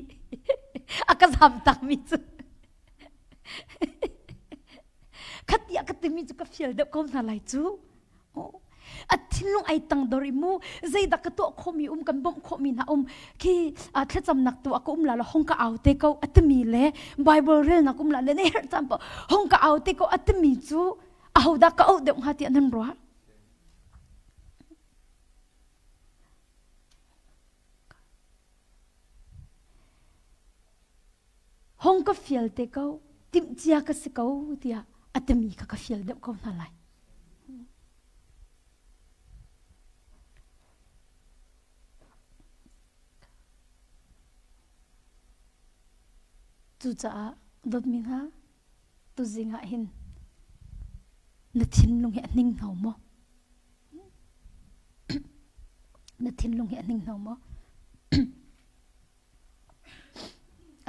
a ka zam tak mi cu. Khat tiah ka timi cu ka fial deuh ko hna lai cu. A thinlung ai tangdor i mu zeidah ka tuah khawhmi um kan bawmh khawhmi hna um khi thlacamnak tu ah ka um la la hong ka au te ko a timi le Bible relnak um la le ne herh caan paoh hong ka au te ko a timi cu ahodah ka auh deuh hnga tiah nan ruah? Hong ka fial te ko timhcia ka si ko tiah a timi kha ka fial deuh ko hna lai. Cucaah dawtmi hna, tuzing ah hin na thinlung hi a hninghno maw? Na thinlung hi a hninghno maw?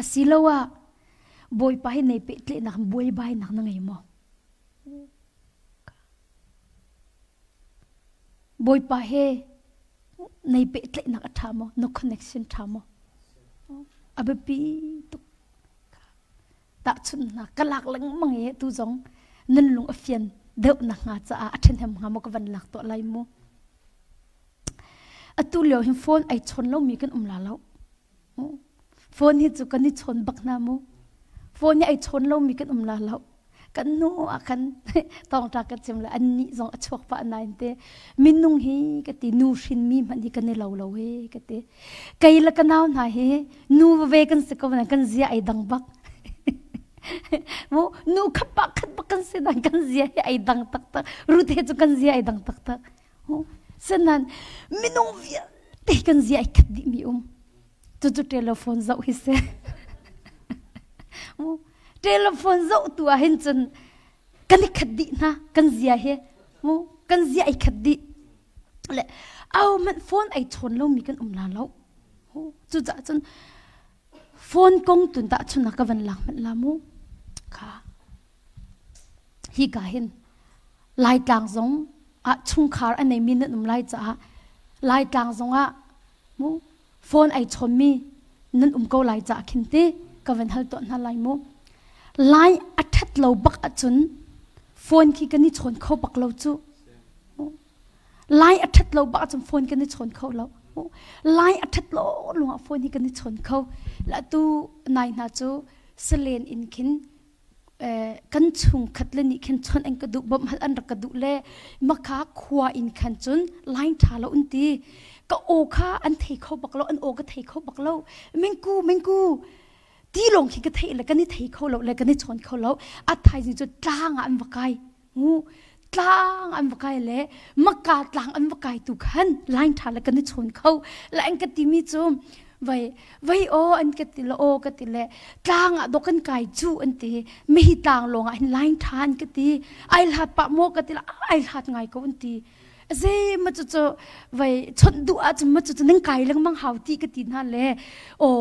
Asiloah Bawipa hi nei pehtlaihnak buaibainak na ngei maw? Bawipa he nei pehtlaihnak a ṭha maw? Na connection ṭha maw? A biapi tuk. Tahchunhnak ka lak lengmang i tu zong nan lung a fian deuh nakhnga caah a ṭhahnem hnga maw ka van lak tuah lai mu. Atu lio hin phone ai chawn lomi kan um la lo. Phone hi cu kan i chawn bak hna mu. Phone hi ai chawn lomi kan um la lo. Kan hnu ah khan tawngṭa ka chim le annih zong a chuak pah nain te minung hi ka ti nu hrinmi hmanh hi kan i lo lo he ka ti. Kei le ka nau hna hi nu ve kan si ko na kan zia ai dang bak. Mu nu khat pa khat bak kan si dan kan zia hi ai dang taktak. Rute cu kan zia ai dang taktak. Sinan minung vialte kan zia ai khat dih mi um. Cucu telephone zoh hi si. Mu telephone zoh tu ah hin cun kan i khat dih hna kan zia hi mu kan zia ai khat dih. Le au man phone ai chawn lomi kan um la lo. Cucaah cun phone kong tun tah chun ka van lak hmanh la mu. Kha hi ka hin Laitlang zong ah chungkhar a neimi nan um lai caah Laitlang zong ah mu phone ai chawnmi nan um ko lai caah khin ti ka van hal tuah hna lai mu. Lai a ṭhat lo bak ahcun Phone khi kan i chawn kho bak lo cu. Lai a ṭhat lo bak ahcun phone kan i chawn kho lo. Lai a ṭhat lo lungah phone hi kan i chawn kho. La tu nai hna cu salen in khin kan chungkhat le nih khin chawnh an ka duh bawmh hal an rak ka duh le maka khua in khan cun line ṭha lo an ti ka aw kha an thei kho bak lo an aw ka thei kho bak lo mengku mengku ti lawng khi ka theih le kan i thei kho lo le kan i chawn kho lo a thaizing cu tlang ah an va kai ngu tlang an va kai le maka tlang an va kai tu khan line ṭha le kan i chawn kho la an ka timi cu vai vai aw an ka ti le aw ka ti le tlang ah dok kan kai cu an ti mihi tlang lawng ah hin line ṭha an ka ti ai hlat pah maw ka ti le ai hlat ngai ko an ti zei ma cu cu vai chawnh duh ahcun ma cu cu nan kai lengmang hau ti ka ti hna le aw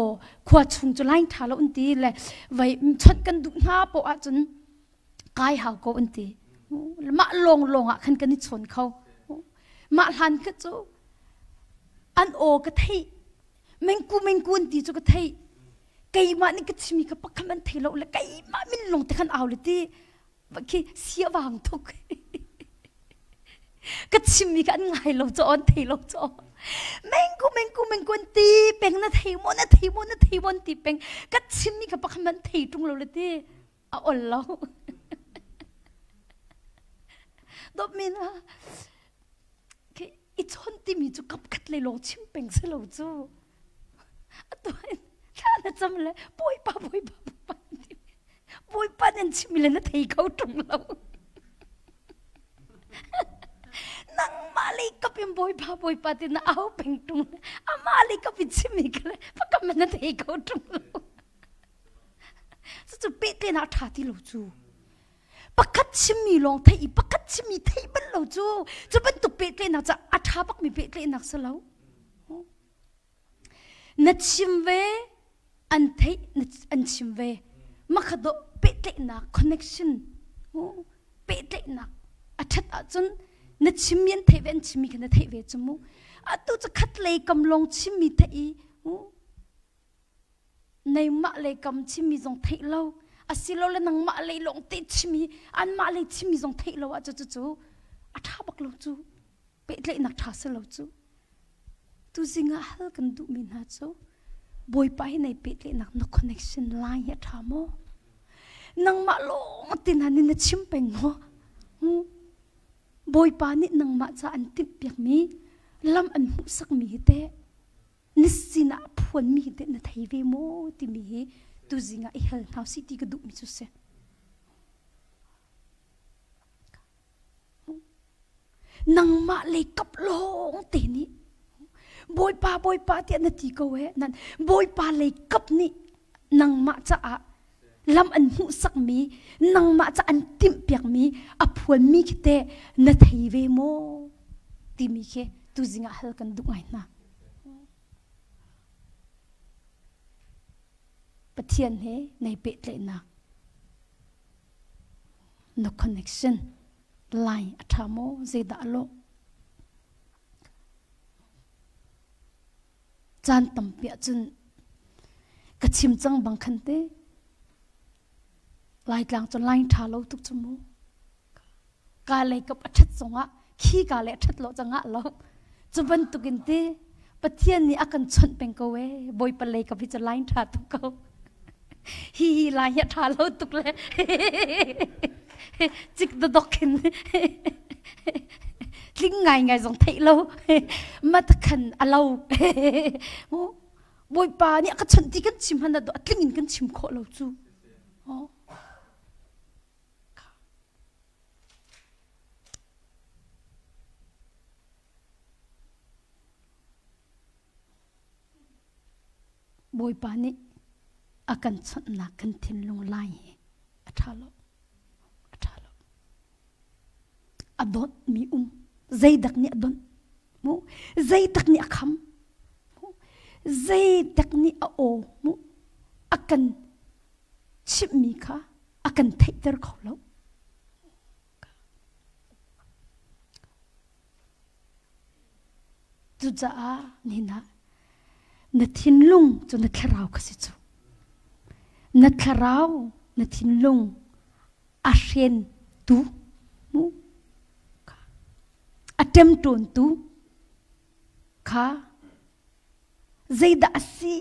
khua chung cu line ṭha lo an ti le vai chawnh kan duh hna poh ahcun kai hau ko an ti mah lawng lawng ah khan kan i chawn kho mah hlan kha cu an aw ka theih mengku mengku an ti cu ka theih keimah nih ka chimi kha pakhat an thei lo le keimah min lawng te khan au le ti khi sia vang thuk ka chimmi kha an ngai lo cho an thei lo cho mengku mengku mengku an ti peng na thei mo na thei mo na thei mo an ti peng ka chimmi kha pakhat an thei tung lo le ti a ol lo dawtmi na i chon timi cu kapkhat le lawng chim peng si lo cu atu thla na cam le bawipa bawipa bawipa bawipa nan chim le na thei kho ṭung lo nangmah lei kap in bawipa bawipa ti na au peng ṭung amah lei kap in chimi ka le pakam na thei kho ṭung lo Cucu pehtlaihnak a ṭha ti lo cu. Pakhat chimmi lawng theih i pakhat chimmi theih bal lo cu cu bantuk pehtlaihnak cu a ṭha bakmi pehtlaihnak si lo. Na chim ve, an theih, an chim ve. Makha dawh pehtlaihnak connection pehtlaihnak a ṭhat ahcun na chimmi an theih ve an chimmi kha na theih ve cu mu. Atu cu khat lei kam lawng chimmi theih i Neimah lei kam chimmi zong theih lo asilole nangmah lei lawng te chimi anmah lei chimmi zong theih lo ah cu cu a ṭha bak lo cu pehtlaihnak ṭha si lo cu tuzing ah hal kan duhmi hna cu Bawipa hi nei pehtlaihnak na connection line hi a ṭha maw nangmah lawng te hna nih na chim peng maw Bawipa nih nangmah ca an timhpiakmi lam an hmuhsakmi hi teh na sinah a phuanmi hi teh na thei ve maw timi hi tuzing ah i hal hna usih ti ka duhmi cu si. Nangmah lei kap lawng te nih Bawipa Bawipa tiah na ti ko eh nan Bawipa lei kap nih nangmah caah lam an hmuhsakmi nangmah ca an timhpiakmi a phuanmi khi teh na thei ve maw timi khi tuzing ah hal kan duh ngai hna. Pathian he nei pehtlaihnak na connection line a ṭha maw zeidah a lawh Caan tampi ahcun ka chim cang bang khan te Laitlang cu line ṭha lo tuk cu mu. Ka lei kap a ṭhat zongah khi ka le a ṭhat lo cangah lo. Cu bantukin te Pathian nih a kan chawnh peng ko ee. Bawipa lei kap hi cu line ṭha tuk ko. Hi hi lai hi a ṭha lo tuk le cik dodok in tling ngaingai zong theih lo matakhan a lo bawipa nih a ka chawnh ti kan chim hmanh ah tling in kan chim khawh lo cu Bawipa nih a kan chawnhnak kan thinlung lai hi a ṭha lo. A ṭha lo. A dawtmi um. Zeidak nih a donh. Mu. Zeidak nih a kham. Mu. Zeidak nih a aw. Mu. A kan chimhmi kha a kan theihter kho lo. Cucaah nihin ah na thinlung cu na thlarau kha si cu. Na thlarau, na thinlung a hrentu. A ṭemṭawntu kha zeidah a si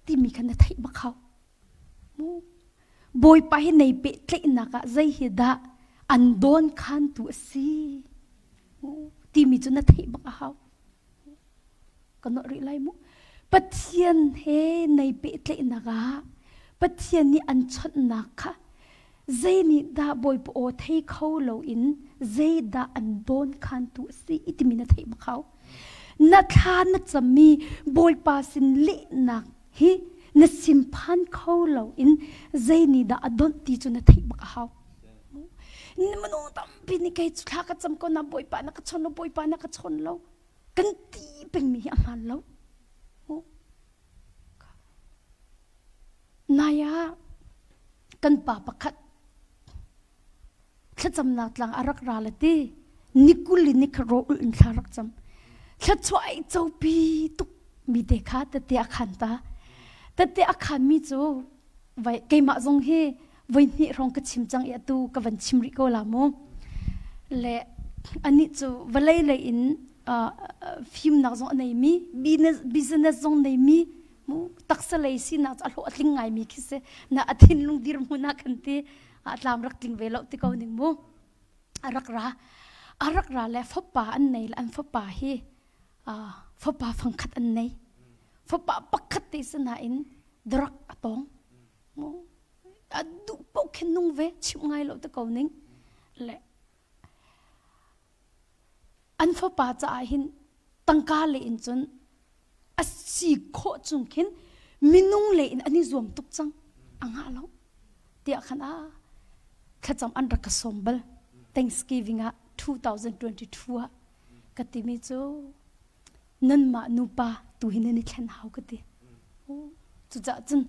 timi kha na theih bak hau. Mu Bawipa hi nei pehtlaihnak ah zei hi dah an dawn khantu a si timi cu na theih bak a hau. Ka nolh rih lai mu. Pathian he nei pehtlaihnak ah Pathian nih an chawnhnak kha zei nih dah Bawipa aw thei kho loin zeidah an dawn khantu a si timi na theih bak hau. Na thla na cammi Bawipa sin lehnak hi na simphan kho loin zei nih dah a donh ti cu na theih bak a hau. Minung tampi nih kei cu thla ka cam ko na Bawipa na ka chawn lo Bawipa na ka chawn lo kan ti pengmi hi a hmaan lo. Nai ah kan pa pakhat thlacamnak tlang a rak ra le ti nikul in nikhat ro ulh in thla rak cam thluachuah ai copi tuk mi te kha tete a khan ta tete a khan mi cu vai keimah zong hi voi hnih hrawng ka chim cang i atu ka van chim rih ko la mu le anih cu vawlei lei in fimnak zong a nei mi business zong nei mi mu taksa lei sinak cu a hlawh a tling ngai mi khi si na a thinlung dirhmun ah kan ti a tlam rak tling ve lo ti ko ning mu a rak ra a rak ra le fapa an nei le an fapa hi fapa fangkhat an nei fapa pakhat te sinain drug a tong mu a duh paoh khin nung ve chimh ngai lo te ko ning le an fapa caah hin tangka le in cun a si khawh chung khin minung le in an i zuam tuk cang a ngah lo tiah khan a thlacam an rak ka sawm bal Thanksgiving ah 2022 ah ka timi cu nanmah nupa tu hi nan i thlen hau ka ti cucaah cun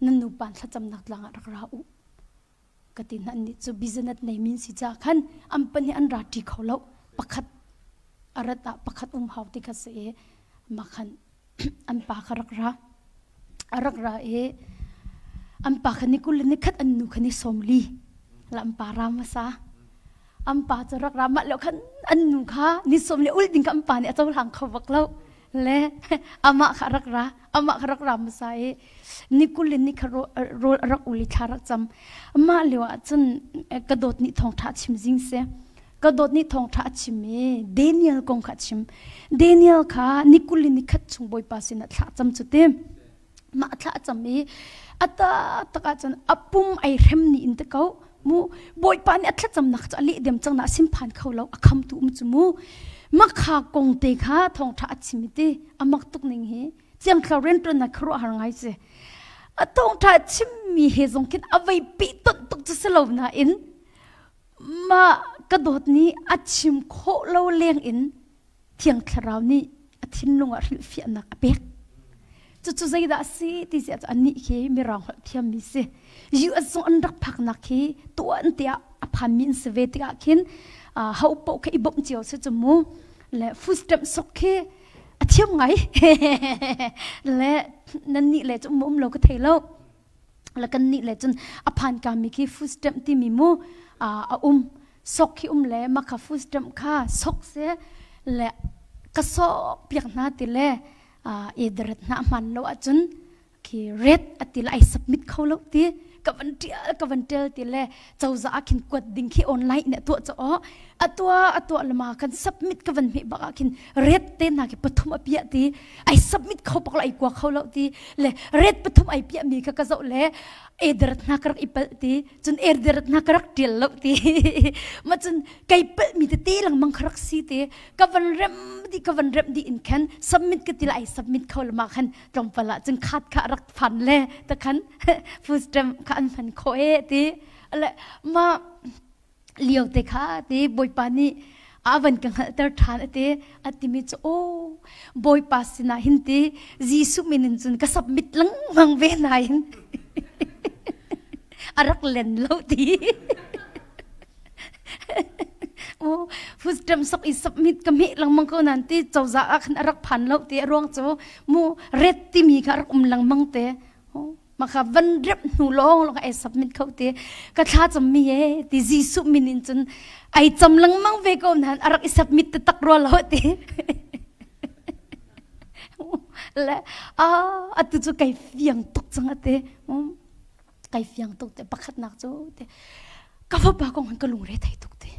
nan nupa thlacamnak tlang ah rak ra u ka ti hna nih cu business nei min si ca khan an pahnih an ra ṭi kho lo pakhat a rat ah pakhat um hau ti kha si i mah khan an pa kha rak ra a rak ra i an pa kha ni kul le ni khat an nu kha ni sawm li la an pa ra hmasa an pa cu rak ra mah lo khan an nu kha ni sawm le ul ding kha an pa nih a cohlang kho bak lo le amah kha rak ra amah kha rak ra hmasa i ni kul le ni kha rawl a rak ul i thla rak cam mah lio ah cun ka dawt nih thawngṭha chim zing si ka dawt nih thawngṭha a chim i Daniel kong kha a chim Daniel kha ni kul le ni khat chung Bawipa sinah thla cam cu ti mah thla a cam i a taktak ahcun a pum ai hrem ni in te ko mu bawipa nih a thlacamnak cu a leh diam cang na a simphan kho lo a khamtu um cu mu makha kong te kha thawngṭha a chim ti a mak tuk ning hi ciangthlau rianṭuannak khuaruahhar ngai si a thawngṭha chimmi he zong khin a vei pi tonh tuk cu si lo nain mah ka dawt nih a chim khawh lo leng in Thiang Thlarau nih a thinlung ah hrilhfiahnak a pek. Cucu zeidah a si ti si ahcun anih khi mirang holh thiammi si. US zong an rak phaknak khi tuan tiah a phanmi an si ve tikah khin ho paoh kha i bawmh cio si cu mu. Le food stamp sok khi a thiam ngai. Le nan nih le cu um um lo ka thei lo. Le kan nih le cun a phan kami khi food stamp timi mu a um. Sok khi um le makha food stamp kha sok se le ka sok piak hna ti le edret hna hman lo ahcun khi red ati le ai submit kho lo ti ka van tial ka van tial ti le cozah ah khin kuat ding khi online in atuah cho atua atua lama kan submit ka van hme bak ah khin red te na khi pathum apia ti ai submit kho bak lo ai kua kho lo ti le red pathum ai pia mi kha ka zoh le edret hna ka rak i palh ti cun erdirat na ka rak tial lo ti ma cun kei palh mi tete lengmang ka rak si te ka van rem di ka van rem di in khan submit ka ti lai submit kho lama khan tlawmpal ah cun khat kha rak phan le ta khan food stamp kha an hman kho e ti le ma lio te kha ti bawipa nih a van ka hngalhter ṭhan ati a timi cu aw bawipa sinah hin ti Jesuh min in cun ka submit lengmang ve nain a rak len lo ti aw food sok i submit ka meh lengmang ko nan ti cozah ah khan a rak phan lo ti a ruang cu mu ret timi kha a rak um lengmang te. Maka van rep hnu lawng lawng ai submit kho te. Ka thla cam mi e ti Jesuh min in cun ai cam lengmang ve ko nan a rak i submit te tak rua lo ti. Le a atu cu kai fiang tuk cang ate. Kai fiang tuk te pakhat nak cu te. Ka fapa kong han ka lungre thei tuk te.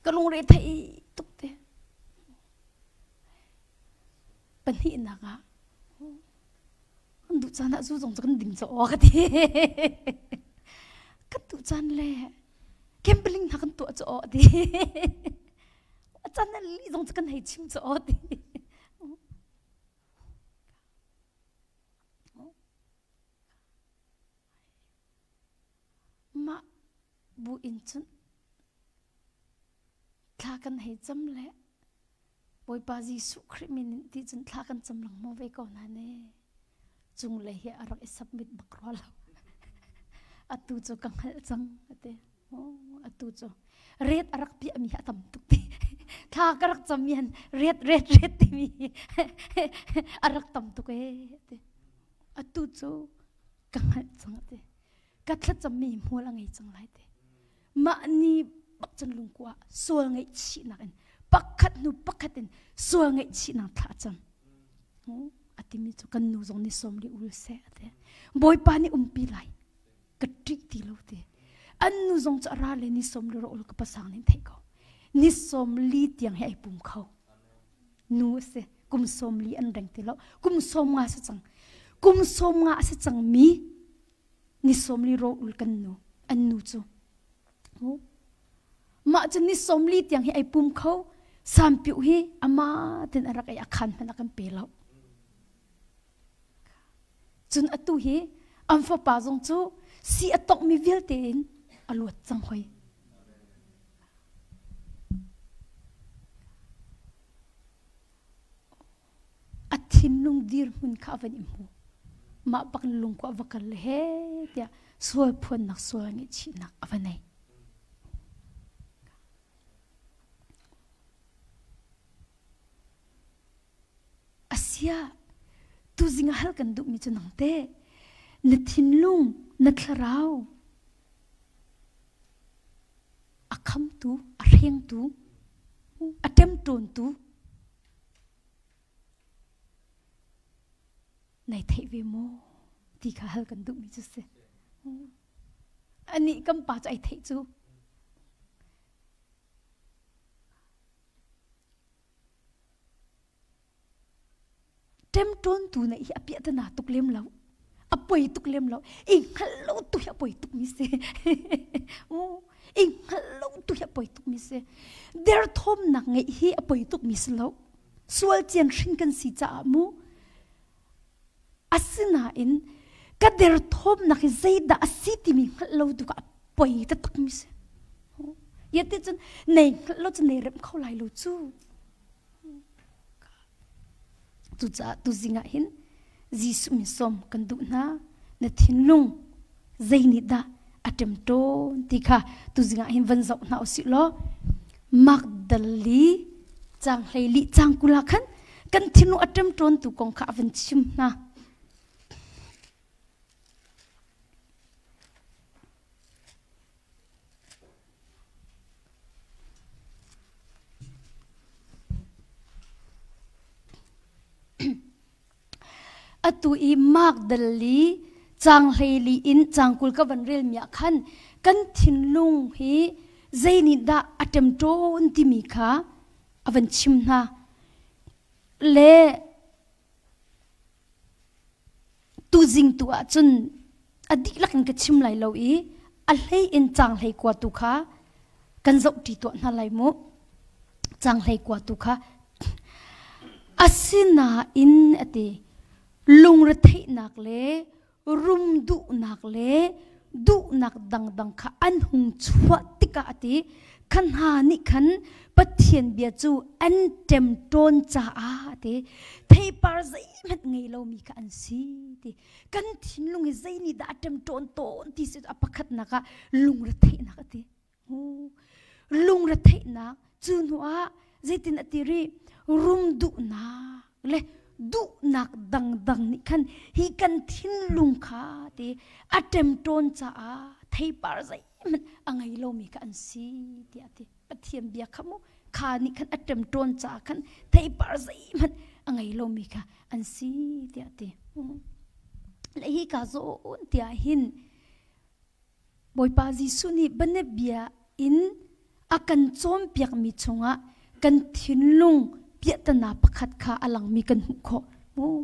Ka lungre thei tuk te. Pahnihnak ah kan duh caan ah zu zong cu kan ding caw ka ti. Kan duh caan le gambling hna kan tuah caw ti. A caan ah lih zong cu kan hei chim caw ti. Mah bu in cun thla kan hei cam le Bawipa Jesuh Khrih min in ti cun thla kan cam lengmang ve ko hna ne. Cunglei hi a rak i submit bak rua lo. Atu cu ka hngalh cang ati. Atu cu ret a rak piahmi hi a tam tuk ti. Thla ka rak cam mi han ret ret ret timi a rak tam tuk ee ati. Atu cu ka hngalh cang ati. Ka thlacammi hmual a ngei cang lai ti. Mah ni bak cun lungkua sual ngaihchihnak in pakhat hnu pakhat in sual ngaihchihnak thla cam. A timi cu kan nu zong ni som li ul seh ati. Bawipa nih umpi lai. Ka ṭih ti lo ti. An nu zong cu a ra le ni som li ro ul ka pasang nih theih ko. Ni som li tiang hi ai pum kho. Nu a si. Kum som li an reng ti lo. Kum som nga si cang. Kum som nga a si cang mi ni som li ro ul kan nu an nu cu mah cu ni som li tiang hi ai pum kho sampiu hi ama tin a rak ei a khan hmanh a kan pe lo cun atu hi an fapa zong cu si a tongmi vialte in a luat cang hoi A thinlung dirhmun kha a van i hmu. Mah bak in lungkua a va kal le he tiah sual phuannak sual ngaihchihnak a va nei. Asia, tuzing ah hal kan duhmi cu nang te, na thinlung, na thlarau, a khamtu, a hrengtu, a ṭemṭawntu, Nai theih ve maw ti kha hal kan duhmi cu si. Anih kan pa cu ai theih cu. Ṭemṭawntu neih hi a piahtana tuk lem lo. A poi tuk lem lo. I hngalh lo tu hi a poi tukmi si. I hngalh lo tu hi a poi tukmi si. Derthawmnak ngeih hi a poi tukmi si lo. Sual cian hrin kan si caah mu. Asinain ka derthawmnak hi zeidah a si timi hngalh lo tu kha a poi taktakmi si. Yet cun nei hngalh lo cu nei remh kho lai lo cu. Cucaah tuzing ah hin Jesuh min sawm kan duh hna. Na thinlung zei nih dah a ṭemṭawn ti kha tuzing ah hin van zoh hna usih law Magdali caang 12 caang 20 ah khan kan thinlung a ṭemṭawntu kong kha a van chim hna. Atu i Mark dal li caang 14 in caang 20 ka van relmi ah khan kan thinlung hi zei nih dah a ṭemṭawn timi kha a van chim hna. Le Tuzing tu ahcun a dihlak in ka chim lai lo i a hlei in caang 19 tu kha kan zohṭi tuah hna lai mu. Caang 19 tu kha asinain a ti lungretheihnak le rum duhnak le duhnak dangdang kha an hung chuah tikah a ti kha hna nih khan Pathian bia cu an ṭemṭawn caah a ti theipar zeihmanh ngei lomi kha an si ti kan thinlung hi zei nih dah a ṭemṭawn tawn ti si a pakhatnak ah lungretheihnak a ti lungretheihnak cu hnu ah zeitin a ti rih rum duhnak le Duhnak dangdang nih khan hi kan thinlung kha te a ṭemṭawn caah theipar zeihmanh a ngei lomi kha an si tiah a ti. Pathian bia kha mu kha nih khan a ṭemṭawn caah khan theipar zeihmanh a ngei lomi kha an si tiah a ti. Le hi ka zawn tiah hin Bawipa Jesuh nih bianabia in a kan cawnpiakmi chungah kan thinlung piahtana pakhat kha a langmi kan hmuh khawh.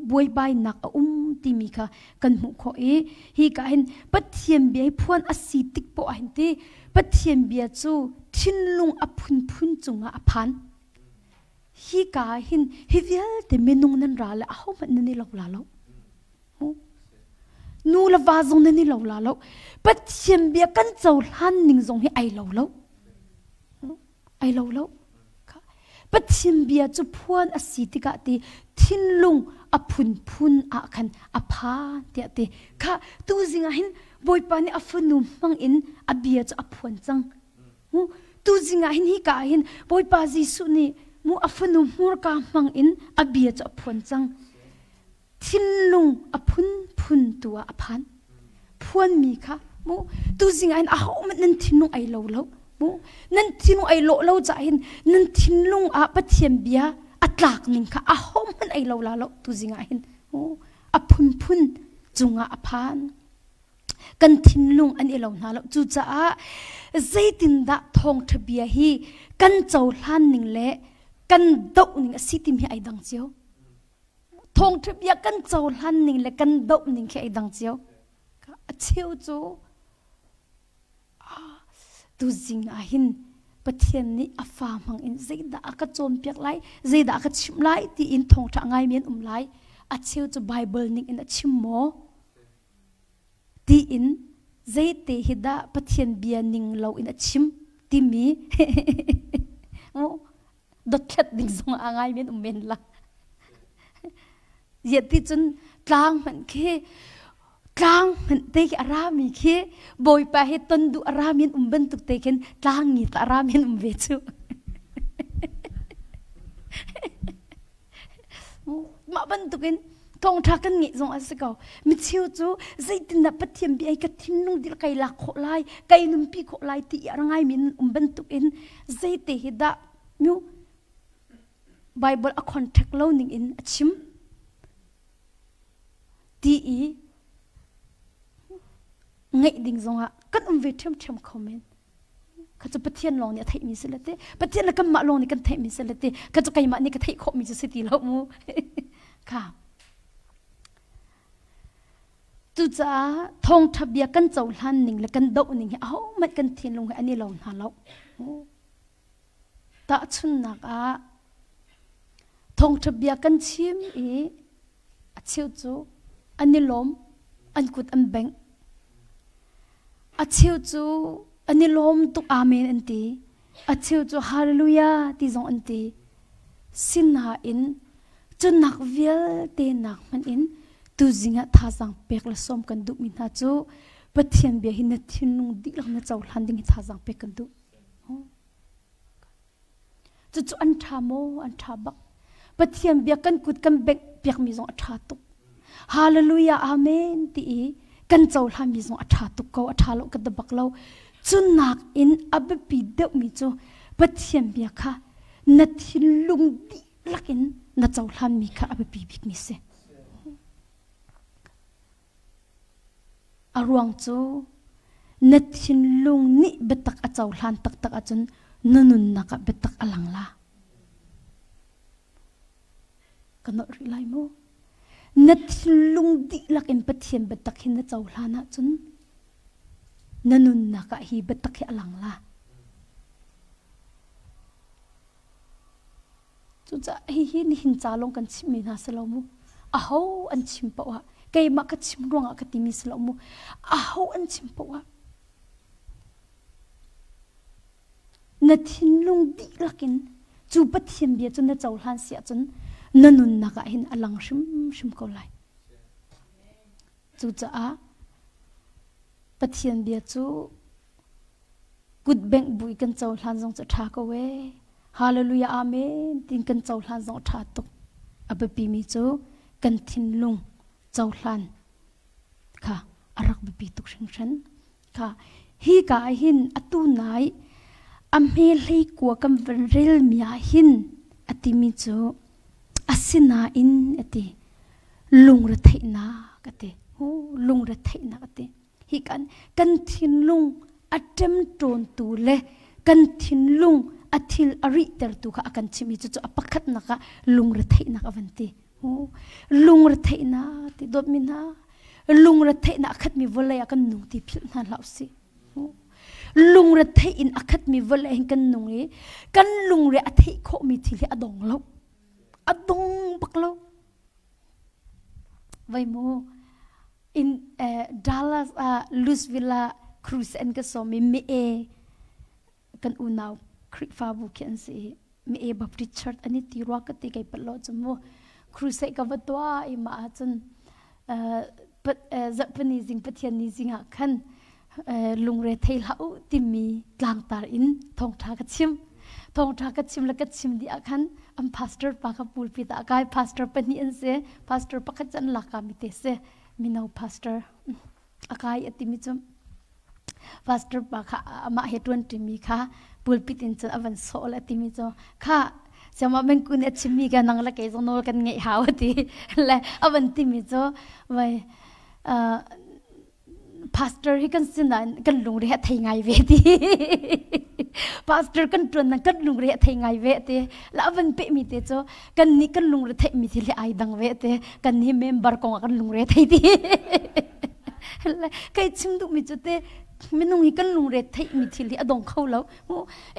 Buaibainak a um timi kha kan hmuh khawh i hi ka hin Pathian bia hi phuan a si tik poah hin ti Pathian bia cu thinlung a phunphun cungah a phan. Hi ka hin hi vialte minung nan ra le ahohmanh nan i lo la lo. Nu le va zong nan i lo la lo. Pathian bia kan cohlan ning zong hi ai lo lo. Ai lo lo. Pathian bia cu phuan a si tikah ti thinlung a phunphun ah khan a phan tiah ti kha tu zing ah hin Bawipa nih a fanu hmang in a bia cu a phuan cang. Mu tu zing ah hin hi ka ah hin Bawipa Jesuh nih mu a fanu hmurka hmang in a bia cu a phuan cang. Thinlung a phunphun tu ah a phan. Phuanmi kha mu tuzing ah hin ahohmanh nan thinlung ai lo lo mu nan thinlung ai lawh lo caah hin nan thinlung ah Pathian bia a tlak ning kha ahohmanh ai lo la lo tuzing ah hin mu a phunphun cungah a phan. Kan thinlung an i lo hna lo. Cucaah zeitindah thawngṭha bia hi kan cohlan ning le kan doh ning a si timi hi ai dang cio. Thawngṭha bia kan cohlan ning le kan doh ning khi ai dang cio. A cheu cu tuzing ah hin Pathian nih a fa hmang in zeidah a ka cawnpiak lai, zeidah a ka chimh lai tiin thawngṭha ngaimi an um lai. A cheu cu Bible ning in a chim maw? Tiin zeite hi dah Pathian bia ning lo in a chim timi dothlat ding zong a ngai men um men la. Ziah ti cun tlang hmanh khi tlang hmanh te khi a rami khi Bawipa he ton duh a rami an um bantuk te khin tlang ngi ta a rami an um ve cu. Mah bantukin thawngṭha kan ngeih zong a si ko. Micheu cu zeitindah Pathian bia hi ka thinlung dil kai lak khawh lai, kai nunpi khawh lai ti i a ngaimi nan um bantukin zeite hi dah nu Bible a contact lo ning in a chim ti i ngeih ding zongah kan um ve ṭhiamṭhiam kho men. Kha cu Pathian lawng nih a theihmi si le ti. Pathian le kanmah lawng nih kan theihmi si le ti. Kha cu keimah nih ka theih khawhmi cu si ti lo mu. Kha. Cucaah thawngṭha bia kan cohlan ning le kan doh ning hi ahohmanh kan thinlung hi an i lo hna lo. Tahchunhnak ah thawngṭha bia kan chim i a cheu cu an i lawm, an kut an bengh. A cheu cu an i lawm tuk amen an ti. A cheu cu hallelujah ti zong an ti. Sinain cu nak vialte nak hmanh in tuzing ah thazaang pek le sawm kan duhmi hna cu Pathian bia hi na thinlung dihlak na cohlan ding hi thazaang pek kan duh. Cucu an ṭha maw? An ṭha bak. Pathian bia kan kut kan bengh piakmi zong a ṭha tuk. Hallelujah, amen ti i kan cohlanmi zong a ṭha tuk ko, a ṭha lo ka da bak lo. Cu nakin a biapi deuhmi cu Pathian bia kha na thinlung dihlak in na cohlanmi kha a biapi bikmi si. A ruang cu na thinlung nih biatak a cohlan taktak ahcun na nunnak ah biatak a lang la. Ka nolh rih lai maw? Na thinlung dihlak in Pathian biatak hi na cohlan ahcun na nunnak ah hi biatak hi a lang la. Cucaah hihi nihin ca lawng kan chimmi hna si lo mu. Aho an chim paoh ah keimah ka chim ruangah ka timi si lo mu. Aho an chim paoh ah na thinlung dihlak in cu Pathian bia cu na cohlan si ahcun na nunnak ah hin a lang hrimhrim ko lai. Cucaah Pathian bia cu kut bengh bui kan cohlan zong cu a ṭha ko ee. Hallelujah amen tin kan cohlan zong a ṭha tuk. A biapimi cu kan thinlung cohlan kha a rak biapi tuk hringhran. Kha hi ka ah hin atu nai a hme hlei kua kan van relmi ah hin a timi cu asinain a ti lungretheihnak a ti. Lungretheihnak a ti. Hi kan kan thinlung a ṭemṭawntu le kan thinlung a thil a rihtertu kha a kan chimh i cucu a pakhatnak ah lungretheihnak a van ti. Lungretheihnak ti dawtmi hna lungretheihnak a khatmi vawlei ah kan nung ti philh hna hlah usih. Lungretheih in a khatmi vawlei hin kan nung i kan lungre a theih khawhmi thil hi a dong lo. A dong bak lo. Vai mu in Dallas ah Louisville ah cruise an ka sawm i mi e kan unau Khrihfabu khi an si i mi e Baptist Church an i ti rua ka ti kei pat lo cu mu crusade ka va tuah i mah ahcun zarhpini zing Pathian ni zing ah khan lungre thei hlah u timi tlangtar in thawngṭha ka chim thawngṭha ka chim le ka chim dih ah khan an pastor pa kha pulpit ah kai pastor pahnih an si pastor pakhat cu an laka mi te si mino pastor a kai a timi cu pastor pa kha amah he ṭuan ṭimi kha pulpit in cun a van sawh le a timi cu kha siamah mengku nih a chimmi ka nang le kei zong nawl kan ngeih hau a ti le a van timi cu vai pastor hi kan sinain kan lungre a thei ngai ve ti pastor kan tuan nang kan lungre a thei ngai ve ti la van pe mi te chu kan ni kan lungre thei mi thil hi ai dang ve te kan ni member kong kan lungre thei ti kai chim duh mi chu te minung hi kan lungre thei mi thil hi adong kho lo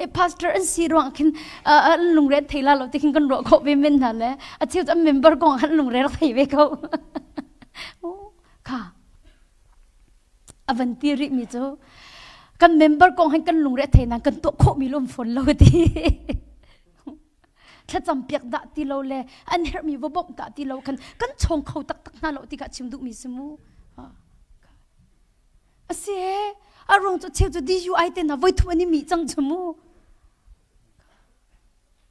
e pastor an si ruang khin an lungre thei la lo ti khin kan ro kho ve men na le a cheu an member kong an lungre thei ve ko Kha a van ti rihmi cu kan member kong hin kan lungre a thei nain kan tuah khawhmi lawm fawn lo ti. Thlacam piak dah ti lo le an herhmi va bawmh dah ti lo khan kan chawng kho taktak hna lo ti kha chim duhmi si mu. A si he a ruang cu cheu cu DUI te hna voi thum an i mi cang cu mu.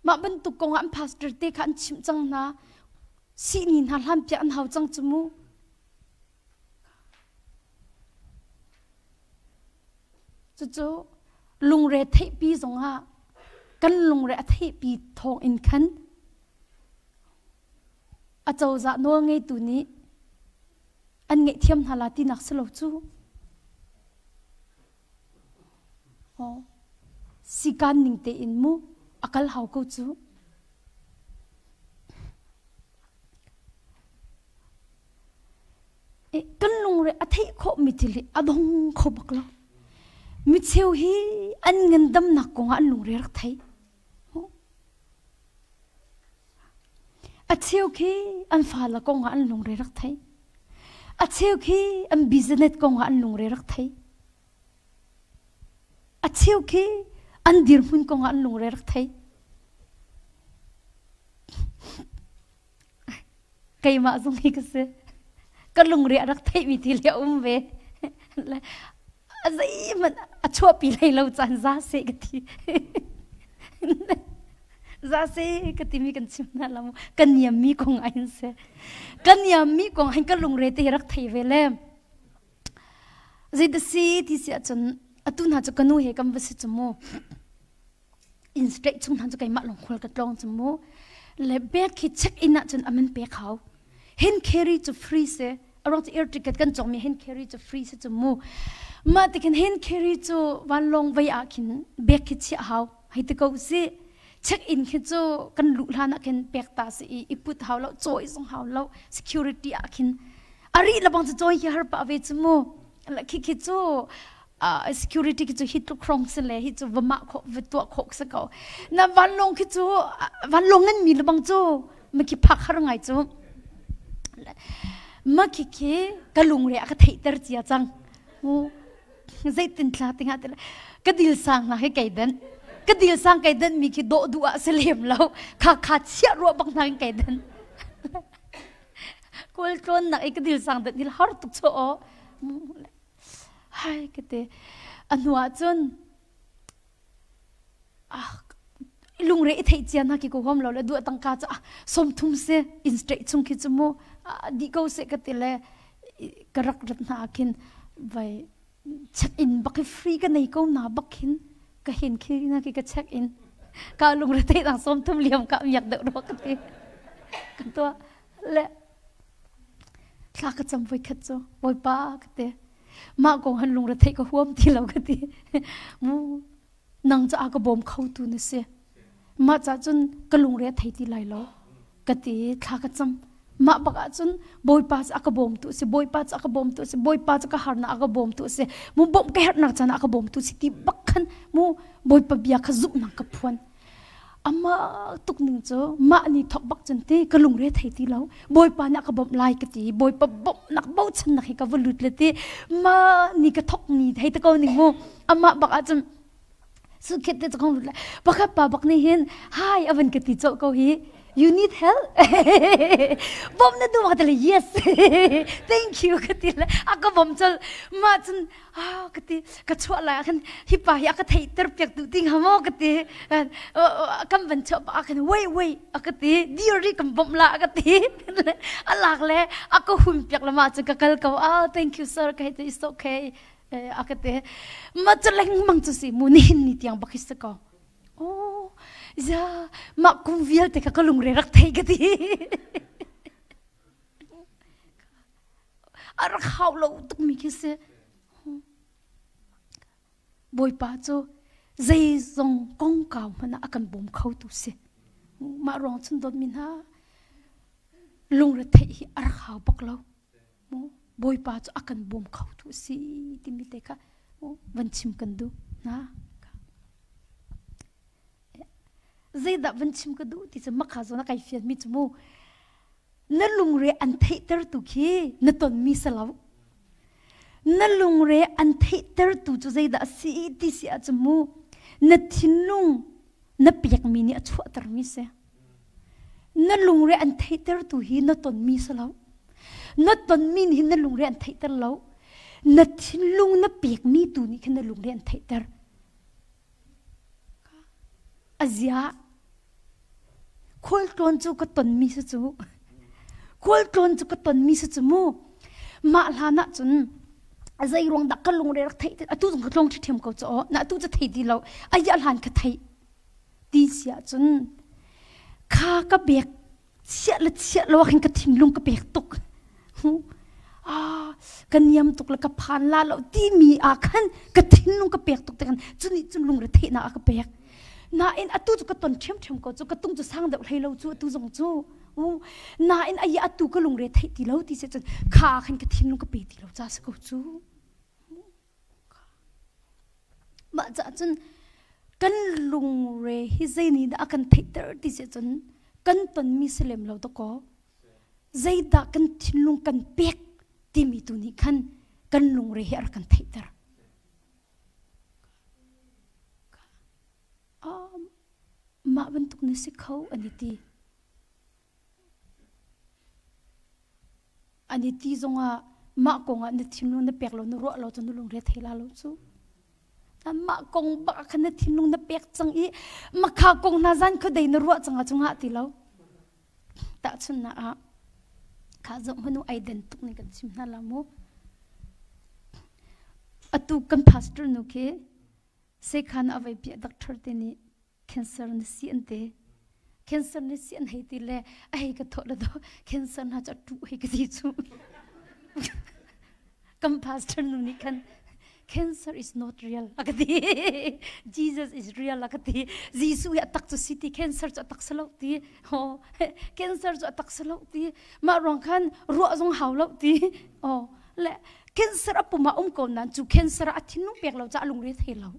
Mah bantuk kong ah an pastor te kha an chimh cang hna. Sihni hna hlanpiak an hau cang cu mu. Cucu lungre theihpi zongah kan lungre a theihpi thawng in khan a cozah nawl ngeitu nih an ngaihthiam hna la tinak si lo cu. Oh. Sikan ning tein mu a kal hau ko cu. Kan lungre a theih khawhmi thil hi a dong kho bak lo. Micheu hi an ngandamnak kongah an lungre rak thei. A cheu khi an fale kongah an lungre rak thei. A cheu khi an business kongah an lungre rak thei. A cheu khi an dirhmun kongah an lungre rak thei. Keimah zong hi ka si. Ka lungre a rak theihmi thil hi a um ve. A zeihmanh a chuahpi hlei lo caan za seh ka ti. Za seh ka timi kan chim hna lo. Ka niammi kong ah hin si. Ka niammi kong ah hin ka lungre te hi rak thei ve le. Zeidah si ti si ahcun atu hna cu ka nu he kan va si cu mu. Inn straight chung hna cu keimah lawng khual ka tlawng cu mu. Le bag khi check in ahcun a man pek hau. Hand carry cu free si. A ruang cu air ticket kan cawkmi hand carry cu free si cu mu. Mah ti khin hand carry cu vanlawng vei ah khin bag khi chiah hau. Hei ti ko si. Check in khi cu kan luh hlan ah khin pek ta si i i put hau lo, cawi zong hau lo. Security ah khin a ri lebang cu cawi hi har pah ve cu mu. Khi khi cu security khi cu hi tluk hrong si le hi cu va mah khawh va tuah khawh si ko. Na vanlawng khi cu vanlawng ngan mi lebang cu ma khi phak har ngai cu. Ma khi khi ka lungre a ka theihter cia cang. Mu zeitin thla tinga te ka dil sang hna he kei den ka dil sang kei den mi khi dawh duh ah si lem lo kha kha chiah ruah bak hna in kei den kawl tlawn nak i ka dil sang den hil har tuk cho o hai ka te a hnu ah cun ah. Lungre i theih cia na ki ko huam lo le duah tangka cu 30 se in straight chung khi cu mu di ko se ka ti le ka rak rat hna khin vai check in bak free ka nei ko na bak khin ka hin khi na ki ka check in ka lungre theih dang 30 liam ka miak deuh ro ka ti ka tua le thla ka cam voi khat cu bawipa ka ti mah kong han lungre theih ka huam ti lo ka ti mu nang cu a ka bawm kho tu na si mah ca cun ka lungre thei ti lai lo ka ti thla ka cam mah bak ah cun bawipa cu a ka bawmtu si bawipa cu a ka bawmtu si bawipa cu ka harnak a ka bawmtu si mu bawmh ka herhnak caan a ka bawmtu si ti bak khan mu bawipa bia kha zumhnak ka phuan ama tuk ning cu mah ni thok bak cun ti ka lungre thei ti lo bawipa nih a ka bawmh lai ka ti bawipa bawmhnak bochannak hi ka va lut le ti ma ni ka thok ni hei te ko ning mu amah bak ah cun sukhet te cakong lut le pakhat pa bak nih hin hi avan ka ti colh ko hi you need help bom na duh ka ti le yes thank you ka ti le a ka bom col ma cun ah ka ti ka chuah lai ah khan hi pa hi a ka theihter piak duh ti hnga maw ka ti kan van chuah pa ah khan wait wait a ka ti dir ri kan bawmh la a ka ti a lak le a ka hun piak le ma cun ka kal ko ah thank you sir ka hei ti it's okay a ka ti ma cu lengmang cu si mu nihin ni tiang bak hi si ko oh ya mah kum vialte kha ka lungre rak thei ka ti a rak hau lo tukmi khi si Bawipa cu zeizong kongkau hmanh ah a kan bawm kho tu si mah ruang cun dawtmi hna lungretheih hi a rak hau bak lo Bawipa cu a kan bawm kho tu si timi te kha van chim kan duh hna zeidah van chim ka duh ti cu makha zawn a kai fian mi cu mu na lungre an theihtertu khi na tonmi si lo na lungre an theihtertu cu zeidah a si ti si ahcun mu na thinlung na pekmi nih a chuahtermi si na lungre an theihtertu hi na tonmi si lo na tonmi nih hin na lungre an theihter lo na thinlung na pekmi tu nih khin na lungre an theihter Aziah khualtlawn cu ka tonmi si cu khualtlawn cu ka tonmi si cu mu mah hlan ah cun zei ruang dah ka lungre rak theih atu zong ka tlawng ṭhiṭhiam ko cu aw na atu cu thei ti lo ayah hlan ka theih ti si ahcun kha ka bek chiah le chiah lo khin ka thinlung ka pek tuk ah ka niam tuk le ka phan la lo timi ah khan ka thinlung ka pek tuk te khan cuni cun lungre theihnak a ka pek nain atu cu ka ton ṭhiamṭhiam ko cu ka tung cu sang deuh hlei lo cu atu zong cu nain ayi atu ka lungre theih ti lo ti se cun kha khan ka thinlung ka pe ti lo cha si ko cu Mah caah cun kan lungre hi zei nih dah a kan theihter ti si cun kan tonmi si lem lo dakaw zeidah kan thinlung kan pek timi tu nih khan kan lungre hi a rak kan theihter. Mah bantuk na si kho an i ti. An i ti zongah mah kongah na thinlung na pek lo na ruah lo cu na lungre thei la lo cu. Mah kong bak ah khan na thinlung na pek cang i makha kong hna zan khuadei na ruah cang ah cu ngah ti lo. Tahchunhnak ah kha zoh hmanu ai den tuk ning kan chim hna la mu. Atu kan pastor nu khi sekhan a vai piah doctor te nih cancer na si an ti cancer na si an hei ti le a hei ka thawh le do cancer na cu tu hei ka ti cu kan pastor nu nih khan cancer is not real a ka ti Jesus is real a ka ti Jesuh hi a tak cu si ti cancer cu a tak si lo ti ho cancer cu a tak si lo ti mah ruang khan ruah zong hau lo ti oh le cancer a pum ah um ko nan cu cancer a thinlung pek lo ca lungre thei lo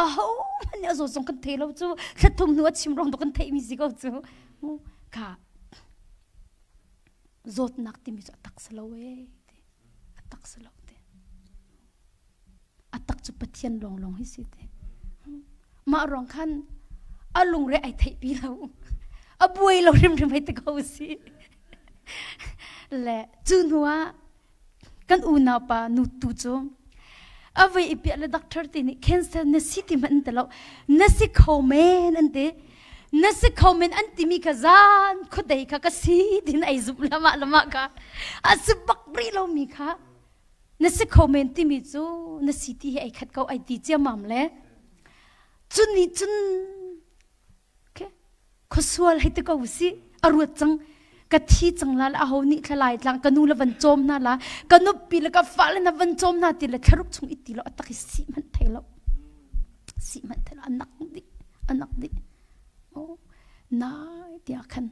aho hmanh nih a zawt zong kan thei lo cu thlathum hnu a chim ruang kan theihmi si ko cu kha zawtnak timi cu a tak si lo e ti a tak si lo ti a tak cu pathian lawng lawng hi si ti mah ruang khan a lungre ai theih pi lo a buai lo hrimhrim hei ti ko si le cu hnu ah Kan unaupa nu tu cu a voi i piah le doctor te nih cancer na si ti hmanh an ti lo na si kho men an ti. Na si kho men an timi kha zan khuadei kha ka si tin ei zumh lama lama kha a si bak rih lomi kha na si kho men timi cu na si ti hi ei khat ko ai ti ciamam le cun nih cun khuasual hei ti ko si a ruat cang ka thi cang la a ho nih thlalai tlang ka nu le van cawm hna la ka nupi le ka fale na van cawm hna ti le thlaruk chung i ti lo atak i si hmanh thei lo si hmanh thei lo anak dih anak dih oh nai tiah khan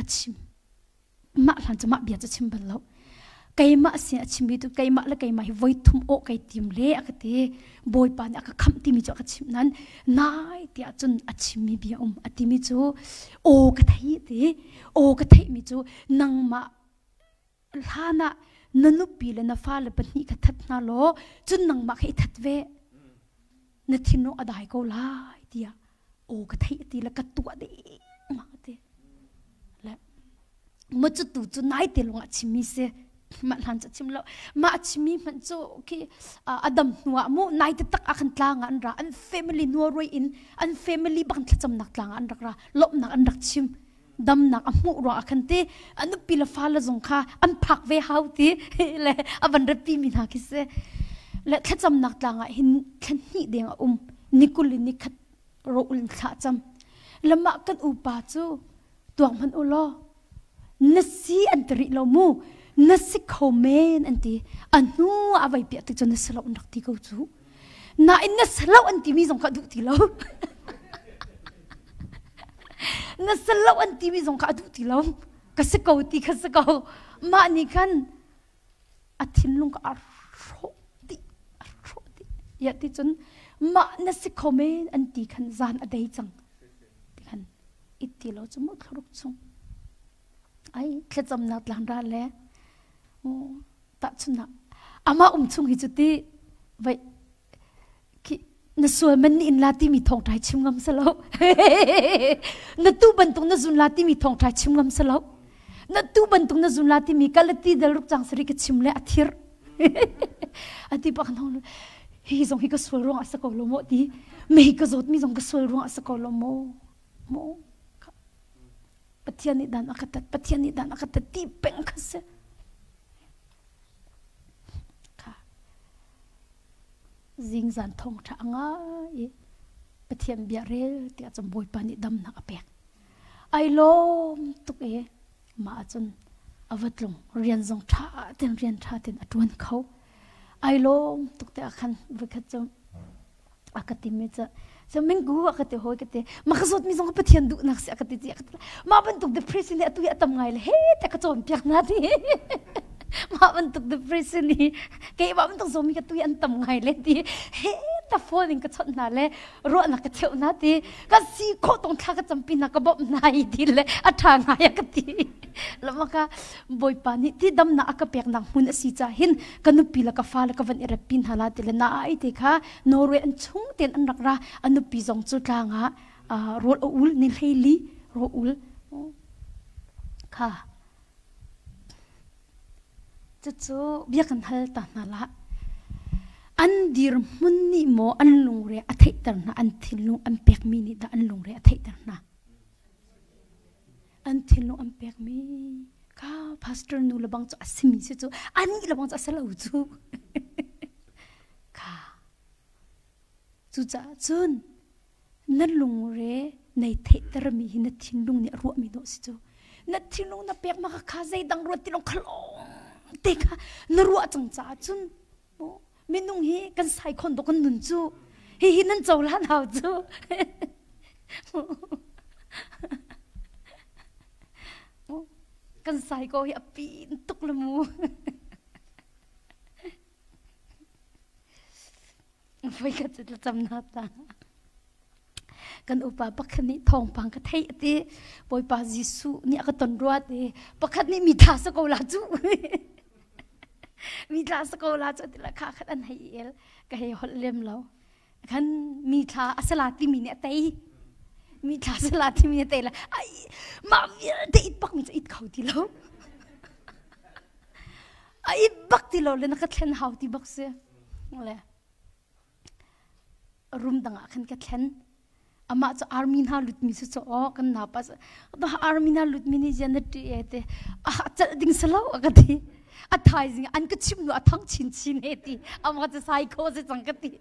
a chim mah hlan cu mah bia cu chim bal lo keimah sin a chimmi tu keimah le keimah hi voi thum awh kai tim le a ka ti bawipa nih a ka khamh timi cu a ka chimh nan nai tiah cun a chimmi bia um a timi cu aw ka thei ti aw ka theihmi cu nangmah hlan ah na nupi le na fale pahnih kha that hna law cun nangmah kha i that ve na thinlung a dai ko lai tiah aw ka theih ti le ka tuah ding ma ti le ma cu tu cu nai te lung ah chimmi si mah hlan cu chim lo mah chimmi hmanh cu khi adam hnu ah mu nai te tak ah khan tlang ah an ra an family nuaroi in an family bak thlacamnak tlang ah an rak ra lawmhnak an rak chim damnak a hmuh ruang ah khan ti a nupi le fale zong kha an phak ve hau ti le a van ratpi mi hna khi si le thlacamnak tlang ah hin thla hnih deng a um nikul in nikhat ro ul thla cam lamah kan upa cu tuak hman u law na si an ti rih lo mu na si kho men an ti a hnu a vai piah ti cu na si lo an rak ti ko cu nain na si lo an timi zong kha duh ti lo na si lo an timi zong kha a duh ti lo ka si ko ti kha si ko mah nih khan a thinlung kha a hrawh dih a hrawh dih ya ti cun mah na si kho men an ti khan zan a dei cang ti khan it ti lo cu mu thlaruk chung ai thlacamnak tlang ra le tahchunnak amah um chung hi cu ti vai khi na sual man nih in la timi thawngṭha chim ngam si lo na tu bantuk na zun la timi thawngṭha chim ngam si lo na tu bantuk na zun la timi kalati dal ruk chang sari ka chim le a thir ati pak nong hi zong hi ka sual ruang a sa ko lo mo ti me ka zawt mi zong ka sual ruang a sa ko lo mo mo Pathian nih dan a ka tat Pathian nih dan a ka tat ti peng kha si Kha zingzan thawngṭha a ngai i Pathian bia rel tiah cun Bawipa nih damnak a pek. Ai lawm tuk i mah ahcun a va tlung rian zong ṭha ten rian ṭha ten a ṭuan kho. Ai lawm tuk te ah khan voikhat cu a ka timi cu so minggu a ka ti hoi ka ti ma ka zawt mi zong Pathian duhnak si a ka ti ti a ka ti mah bantuk depression hi atu hi a tam ngai le he te ka cawn piak na ti mah bantuk depression hi keimah bantuk zawmi ka tu hi an tam ngai le ti he ta phone in ka chawnh hna le ruahnak ka cheuh hna ti ka si khawh tong thla ka campi hna ka bawmh hna i ti le a ṭha ngai a ka ti lamaka Bawipa nih ti damnak a ka peknak hmun a si ca hin ka nupi le ka fale ka van i reppi hna la ti le na ai te kha Norway an chung ten an rak ra a nupi zong cu tlang ah rawl a ul ni hleili rawl ul kha cucu bia kan hal ta hna la an dirhmun nih maw an lungre a theihter hna an thinlung an pekmi nih dah an lungre a theihter hna An thinlung an pekmi ka pastor nu le bang cu a simi si cu anih le bang cu a si lo cu. Kha cucaah cun na lungre nei theihtermi hi na thinlung nih a ruahmi dawh si cu. Na thinlung na pek ma kha zeidang ruat ti long khalong te kha na ruah cang caah cun minung hi kan sai khon dok kan nun cu hihi nan cohlan hau cu kan sai ko hi a pin tuk le mu voi ka cu tlacam na ta kan upa pakhat nih thawngpang ka theih ati bawipa Jesuh nih a ka ton rua ti pakhat nih mi tha sa ko la cu mi tla sa ko la cu ti la kha khat an hei el ka hei holh lem lo khan mi thla a sala timi nih a tei mi thla sala timi nih a tei la ai mah vialte it bak mi cu it kho ti lo a it bak ti lo le na ka thlen hau ti bak si le room dang ah khan ka thlen. Amah cu army hna lutmi si cu aw kan napa army hna lutmi nih zian na ṭih e te a celh ding si lo a ka ti. A thaizing an ka chim nu a thang chinchin he ti. Amah cu psycho si cang ka ti.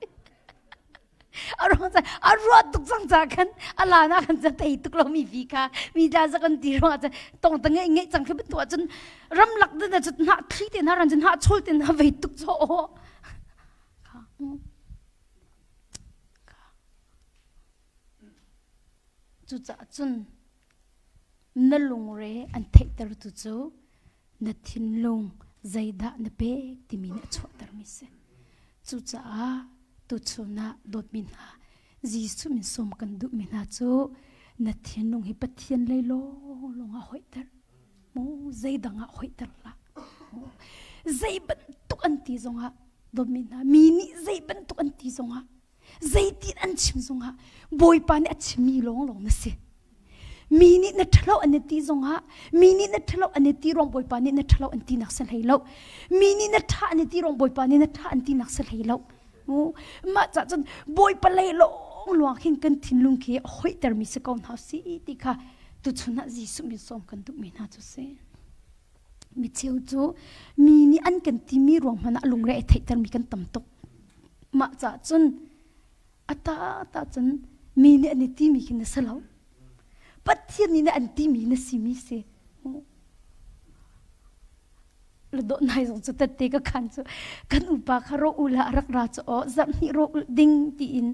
A ruang ca a ruah tuk cang ca khan a la na kan ca thei tuk lo mi vi kha mi tla za kan ti ruang ah tong ta ngeih ngeih cang khi bantuk ahcun ramlak te na cu hnah thli te na ran cun hnah chol te na vei tuk chaw aw Cucaah cun na lungre an theihtertu cu na thinlung zeidah na pek timi nih a chuahtermi si. Cucaah tuchun ah dawtmi hna Jesuh min sawm kan duhmi hna cu na thinlung hi Pathian lei lawnglawng ah hoihter. Mu zeidang ah hoihter hlah. Zei bantuk an ti zongah dawtmi hna mi nih zei bantuk an ti zongah zeitin an chim zongah Bawipa nih a chimmi lawnglawng na si. Mi nih na ṭhalo an i ti zongah mi nih na ṭhalo an i ti ruang Bawipa nih na ṭhalo an tinak si hlei lo. Mi nih na ṭha an i ti ruang Bawipa nih na ṭha an tinak si hlei lo. Mah cah cun Bawipa lei lawng luang khin kan thinlung khi a hoihtermi si ko hna si ti kha tuchun ah Jesuh min sawm kan duhmi hna cu si. Mi cheu cu mi nih an kan timi ruang hmanh ah lungre ai theihtermi kan tam tuk. Mah cah cun a ta ta cun mi nih an i timi khi na si lo. Pathian nih an timi na simi si. Ladawh nai zong cu tette ka khan cu kan upa kha ro ul ah a rak ra cu aw zarh hnih ro ul ding tiin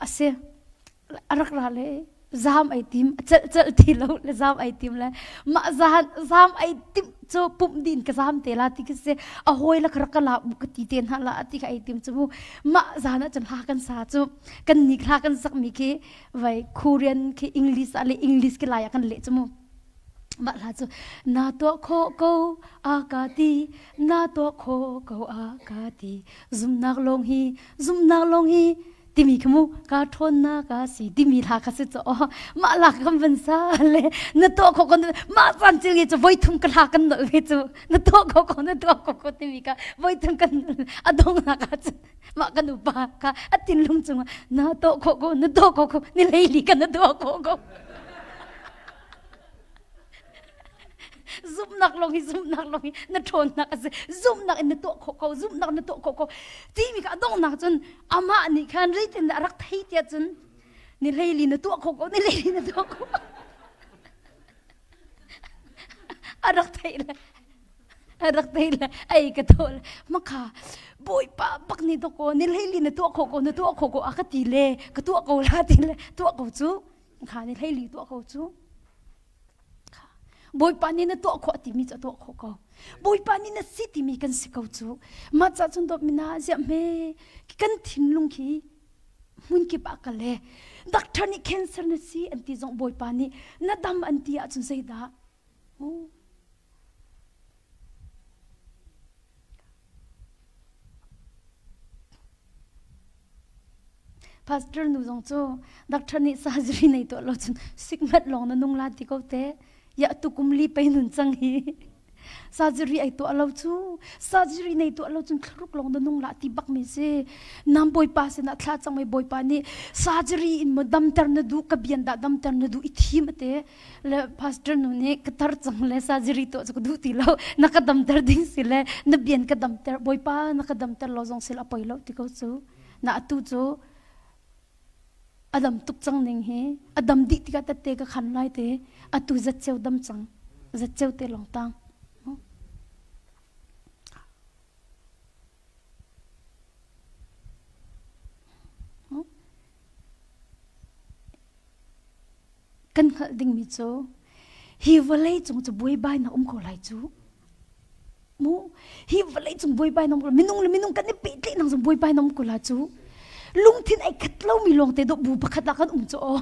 a si. A rak ra le zaam ai tim a celh celh ti lo le zaam ai tim le mah zaan zaam ai tim cu pumh din ka zaam te la ti khi si a hawi la ka rak ka la bu ka ti te hna la ti kha ai tim cu mu mah zaan ah cun hla kan sa cu kan ni hla kan sak mi khi vai Korean khi English ah le English khi lai ah kan leh cu mu mah hla cu na tuah khawh ko a ka ti na tuah khawh ko a ka ti zumnak lawng hi zumnak lawng hi timi kha mu ka ṭhawnnak a si timi hla kha si cu aw mah la kan van sa le na tuah khawh ko mah caan cil nge cu voi thum ka hla kan nolh ve cu na tuah khawh ko na tuah khawh ko timi kha voi thum kan a donghnak ah cun mah kan upa kha a thinlung cungah na tuah khawh ko na tuah khawh ko ni leili ka na tuah khawh ko zumhnak lawng hi zumhnak lawng hi na ṭhawnnak a si zumhnak in na tuah khawh ko zumhnak na tuah khawh ko timi kha a donghnak cun amah nih khan zeitin dah a rak thei tiah cun ni hleili na tuah khawh ko ni hleili na tuah khawh a rak theih le a rak theih le ei ka tuah le maka bawipa bak ni to ko ni hleili na tuah khawh ko na tuah khawh ko a ka ti le ka tuah ko la ti le tuah ko cu kha ni hleili tuah ko cu Bawipa nih na tuah khawh timi cu a tuah khawh ko. Bawipa nih na si timi kan si ko cu. Mah ca cun dawt mina ziah hme kan thinlung khi hmun kip ah kal e. Doctor nih cancer na si an ti zong Bawipa nih na dam an ti ahcun zeidah? Oh. Pastor nu zong cu doctor nih surgery nei tuah lo cun sikmat lawng na nung la ti ko te. Ya tu kum li pei nun cang hi. Surgery ai tuah lo cu surgery nei tuah lo cun thlaruk lawng na nung la ti bak mi si. Nam bawipa sinah thla cang mai bawipa nih surgery in mo damter na duh ka bian dah damter na duh i thim ate le pastor nu nih ka tar cang le surgery tuah cu ka duh ti lo na ka damter ding si le na bian ka damter bawipa na ka damter lo zong sil a poi lo ti ko cu na atu cu a dam tuk cang ning hi a dam dih tikah tette ka khan lai te atu zatceu dam cang zatceu te lawng tang Kan hngalh dingmi cu hi vawlei cung cu buaibainak um ko lai cu. Mu hi vawlei cung buaibainak um ko minung le minung kan i pehtlaihnak zong buaibainak um ko la cu. Lungthin ai khat lomi lawng te dawh bu pakhat ah kan um cu aw.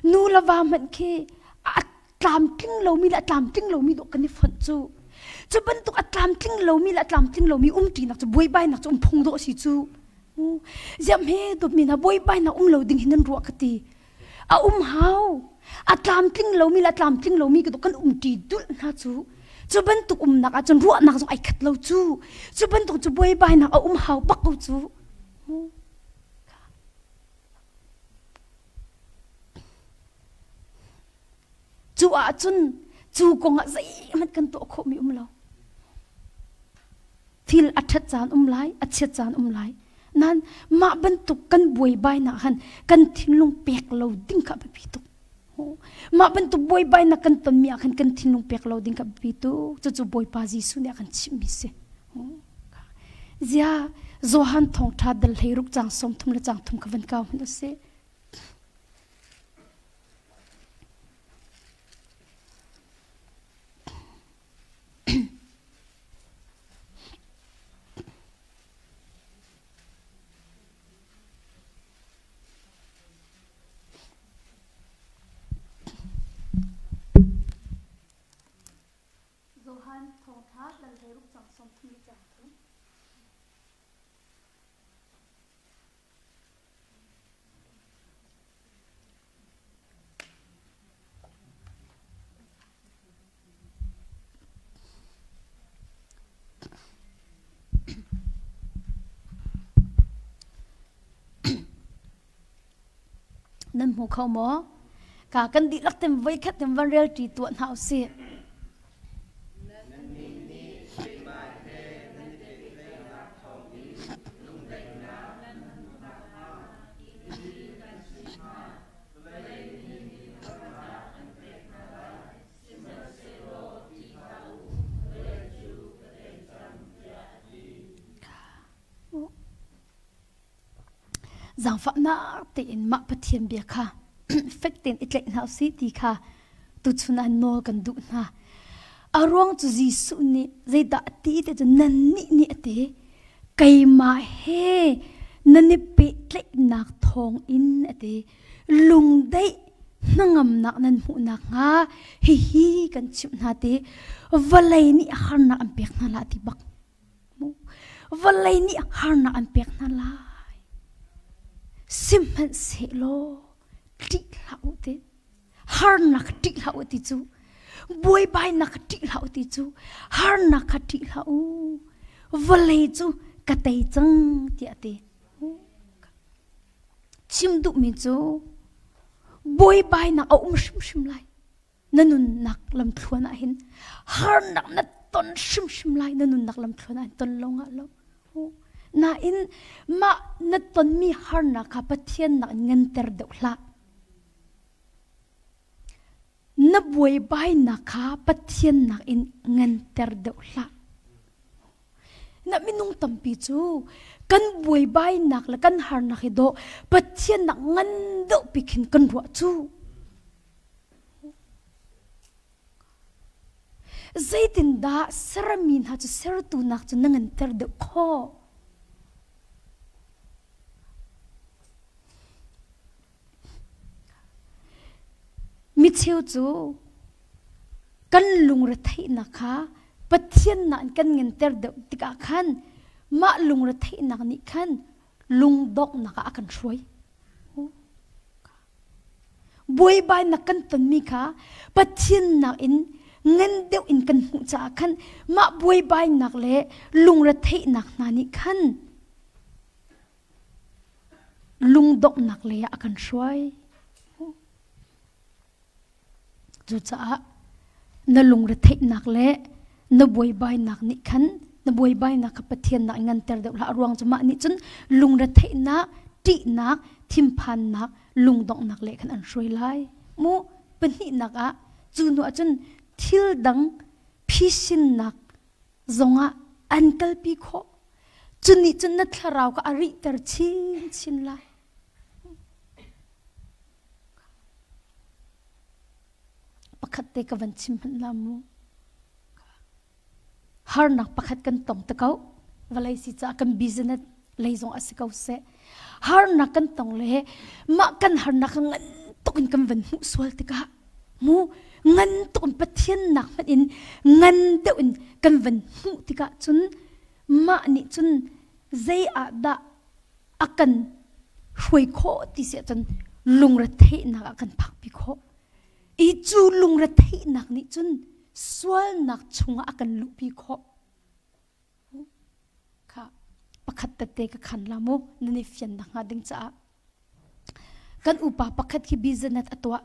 Nu le va hmanh khi a tlamtling lomi le a tlamtling lomi dawh kan i fonh cu. Cu bantuk a tlamtling lomi le a tlamtling lomi umṭinak cu buaibainak cu um phung dawh si cu. Ziam he dawtmi hna buaibainak um lo ding hi nan ruah ka ti. A um hau. A tlamtling lomi le a tlamtling lomi kan umṭi dulh hna cu. Cu bantuk umnak ahcun ruahnak zong ai khat lo cu. Cu bantuk cu buaibainak a um hau bak ko cu. Cu ahcun cu kong ah zeihmanh kan tuah khawhmi um lo. Thil a ṭhat caan um lai, a chiat caan um lai. Nain mah bantuk kan buaibainak han kan thinlung pek lo ding kha a biapi tuk. Mah bantuk buaibainak kan tonmi ah khan kan thinlung pek lo ding kha biapi tuk. Cucu Bawipa Jesuh nih a kan chimhmi si. Zia Johan thawngṭha dal 16 caang 30 le caang thum kha van kau hmanh usih. Johan thawngṭha dal 16 caang 30 le caang thum. Nan hmu kho maw? Ka kan dihlak ten voikhat ten van rel ṭi tuah hna usih. Zaangfahnak tein mah Pathian bia kha fek tein i tlaih hna usih ti kha tuchun ah nawl kan duh hna. A ruang cu Jesuh nih zeidah a ti ti cu nannih nih a ti. Keimah he nan i pehtlaihnak thawng in a ti. Lungdaih hnangamnak nan hmuh nakhnga hihi kan chimh hna ti. Vawlei nih harnak an pek hna la ti bak. Vawlei nih harnak an pek hna lai. Sihmanhsehlaw ṭih hlah u ti. Harnak ṭih hlah u ti cu. Buaibainak ṭih hlah u ti cu. Harnak kha ṭih hlah u. Vawlei cu ka tei cang tiah a ti. Chim duhmi cu buaibainak a um hrimhrim lai. Na nunnak lamthluan ah hin harnak na ton hrimhrim lai na nunnak lamthluan ah hin ton lo ngah lo. Nain mah na tonmi harnak kha Pathian nak in nganter deuh hlah. Na buaibainak kha Pathian nak in nganter deuh hlah. Na minung tampi cu kan buaibainak le kan harnak hi dawh Pathian nak ngan deuh pi khin kan ruah cu. Zeitindah sermi hna cu sertu nak cu na nganter deuh khawh? Micheu cu kan lungretheihnak kha Pathian nak in kan nganter deuh tikah khan mah lungretheihnak nih khan lungdonghnak ah a kan hruai. Buaibainak kan tonmi kha Pathian nakin ngan deuh in kan hmuh caah khan mah buaibainak le lungretheihnak hna nih khan lungdonghnak lei ah a kan hruai. Cucaah na lungretheihnak le na buaibainak nih khan na buaibainak kha Pathian nak nganter deuh hlah. A ruang cu mah nih cun lungretheihnak, ṭihnak, thinphannak, lungdonghnak le khan an hruai lai. Mu pahnihnak ah cu hnu ah cun thil dang phisinnak zongah an kalpi khawh. Cu nih cun na thlarau kha a rihter chinchin lai. Pakhat te ka van chim hmanh la mu. Harnak pakhat kan tong te ko. Vawlei si caah kan business lei zong a si ko seh. Harnak kan tong le mah kan harnak kha ngan tuk in kan van hmuh sual tikah mu ngan tuk in Pathian nak hmanh in ngan deuh in kan van hmuh tikah cun mah nih cun zei ah dah a kan hruai khawh ti si ahcun lungretheihnak ah kan phakpi khawh. I cu lungretheihnak nih cun sualnak chungah a kan luhpi khawh. Kha pakhat tete ka khan la mu nan i fian nakhnga ding caah. Kan upa pakhat khi business a tuah.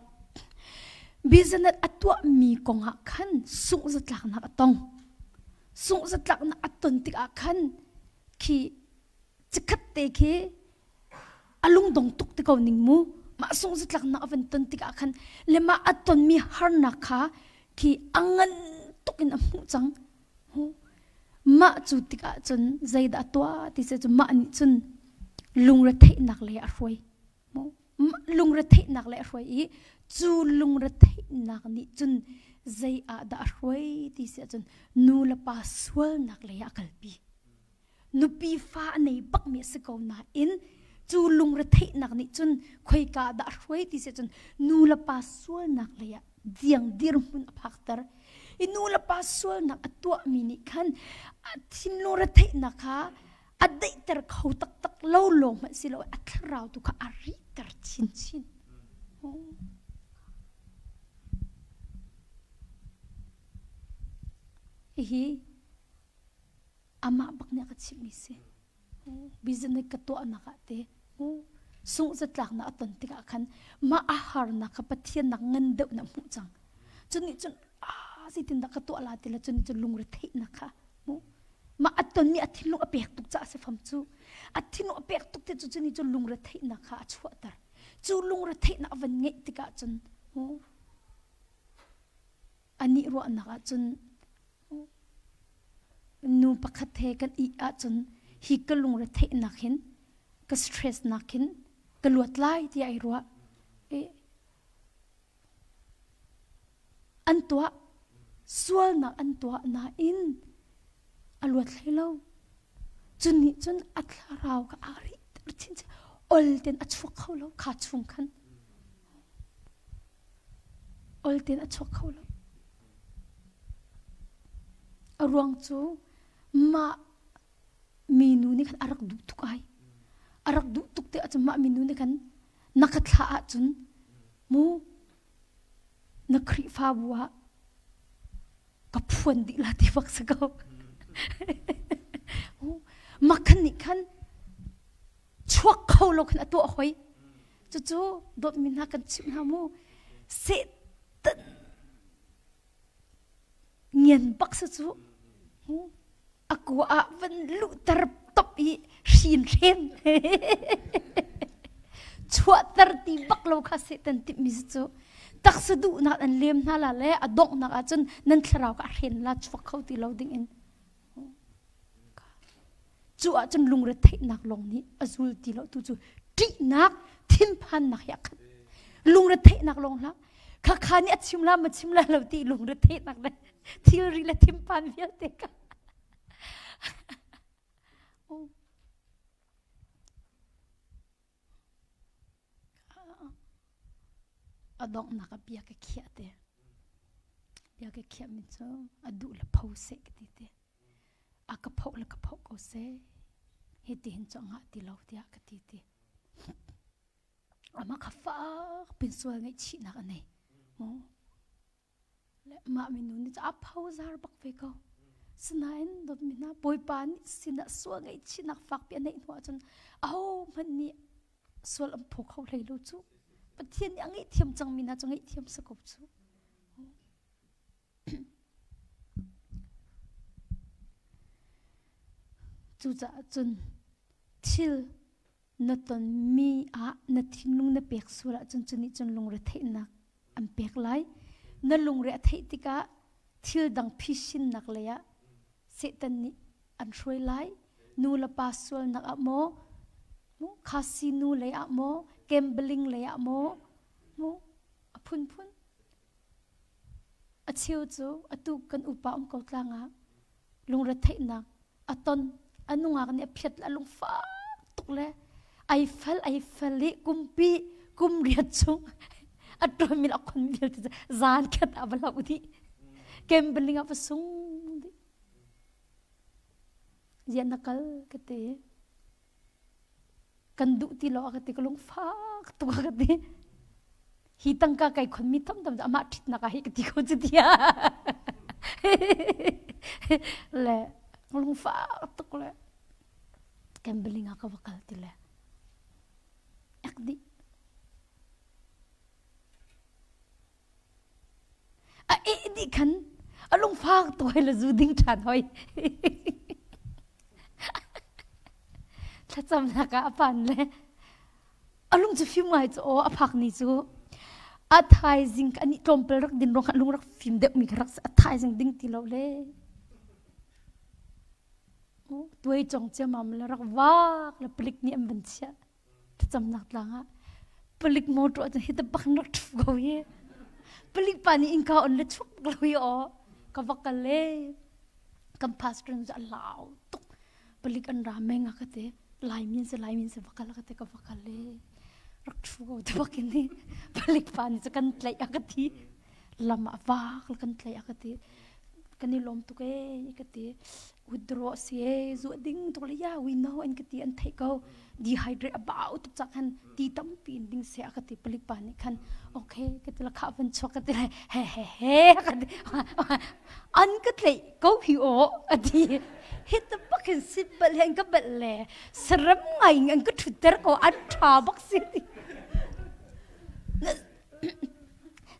Business a tuahmi kongah khan sungh zatlaknak a tong. Sungh zatlaknak a ton tikah khan khi chikkhat te khi a lungdong tuk ti ko ning mu. Mah sungh zatlaknak a van ton tikah khan le mah a tonmi harnak kha khi a ngan tuk in a hmuh cang. Mah cu tikah cun zeidah a tuah ti cu mah nih cun lungretheihnak lei a hruai. Lungretheihnak lei a hruai i cu lungretheihnak nih cun zei ah dah a hruai ti si ahcun nu le pa sualnak lei ah a kalpi. Nupi fa a nei bakmi a si ko nain cu lungretheihnak nih cun khoika dah a hruai ti si ahcun nu le pa sualnak lei ah diang dirhmun a phakter. I nu le pa sualnak a tuahmi nih khan a thinlung retheihnak kha a daihter kho taktak lo lawng hmanh si lo a thlarau tu kha a rihter chinchin. Hihi amah bak nih a ka chimhmi si. Business ka tuahnak ah te sungh zatlaknak a ton tikah khan mah a harnak kha Pathian nak ngan deuh na hmuh cang. Cun nih cun ah zeitindah ka tuah la ti le cun cun lungre theihnak kha mu mah a tonmi a thinlung a pek tuk caah si fam cu a thinlung a pek tuk te cu cun cun lungre theihnak kha a chuahter cu lungre theihnak a van ngeih tikah cun mu anih ruahnak ah cun nu pakhat he kan ih ahcun hi ka lungre theihnak hin ka stress nak hin ka luat lai tiah ai ruah an tuah sualnak an tuah nain a luat hlei lo cun nih cun a thlarau kha aa rihter chinchin ol ten a chuak kho lo kha chung khan ol ten a chuak kho lo a ruang cu mah minu nih khan a rak duh tuk ai a rak duh tuk te ahcun mah minu nih khan na ka thlah ahcun mu na Khrihfabu ah ka phuan dih la ti bak si ko makhan nih khan chuak kho lo khan a tuah hoi cucu dawtmi hna kan chimh hna mu Satan ngian bak si cu a kua ah van luhter top i hrin hren chuahter ti bak lo kha Satan timhmi si cu taksa duhnak an lem hna la le a donghnak ahcun nan thlarau kha a hren la chuak kho ti lo ding in cu ahcun lungretheihnak lawng nih a zul ti lo tu cu ṭihnak thinphannak hi a khat lungretheihnak lawng hlah khakha nih a chim la ma chim la lo ti lungretheihnak le thilri le thinphan vialte kha A donghnak ah bia ka khiah te. Bia ka khiahmi cu a duh le pho seh ka ti te. A ka phoh le ka phoh ko seh. Hiti hin cu a ngah ti lo tiah ka ti te. Amah kha fak pin sual ngaihchihnak a nei. Mu. Le mah minu nih a phozar bak ve ko. Sinain dawtmi hna Bawipa nih sinah sual ngaihchihnak fakpi a neih hnu ahcun ahohmanh nih sual an phaw kho hlei lo cu. Pathian nih a ngaihthiam cangmi hna cu ngaihthiam si ko cu. Cucaah cun thil na tonmi ah na thinlung na pek sual ahcun cu nih cun lungretheihnak an pek lai. Na lungre a theih tikah thil dang phisinnak lei ah Satan nih an hruai lai. Nu le pa sualnak ah maw, casino lei ah maw, gambling lei ah maw, maw a phunphun. A cheu cu atu kan upa um ko tlang ah lungretheihnak a ton a nungak nih a phiat le a lungfak tuk le ai fel ai fel i kumpi kum riat chung a ṭuanmi le a khon vialte cu zan khat ah va hloh dih gambling ah va sung dih ziah na kal ka ti kan duh ti lo a ka ti ka lungfak tuk a ka ti hi tangka kai khon mi tam tam amah ṭhitnak ah hi ka ti ko cu tia le lungfak tuk le gambling ah ka va kal ti le ek dih. Ni khan a lungfak to hoi le zu ding ṭhan hoi. Thlacamnak ah a pan le a lung cu fim ngai cu aw a phak ni cu a thaizing ani tlawmpal rak din ruang lung rak fim deuh mi kha rak a thaizing ding ti lo le tuai chong ciamam le rak vak le palik nih an van chiah thlacamnak tlang ah palik motor cu hi ta bak rak ṭhu ko hi palik pa nih innka on le chuk lo hi aw ka va kal le kan pastor cu a lau tuk palik an ra meng a ka ti Laimi an si Laimi an si va kal a ka ti ka va kal le rak ṭhu ko ti bak in palik pa nih cu kan tlaih a ka ti lam ah vak kan tlaih a ka ti kan i lawm tuk ee ka ti withdraw si ee zu ding tuk le ya we know an ka ti an theih ko dehydrate a bau tuk cak khan ti tampi in ding se a ka ti palik pa nih khan okay ka ti la kha van chuak ka ti le he he he ka ti an ka tleih ko hi o a ti hi ta bak in sit bal he an ka bel le saram ngai in an ka thutter ko an tha bak si ti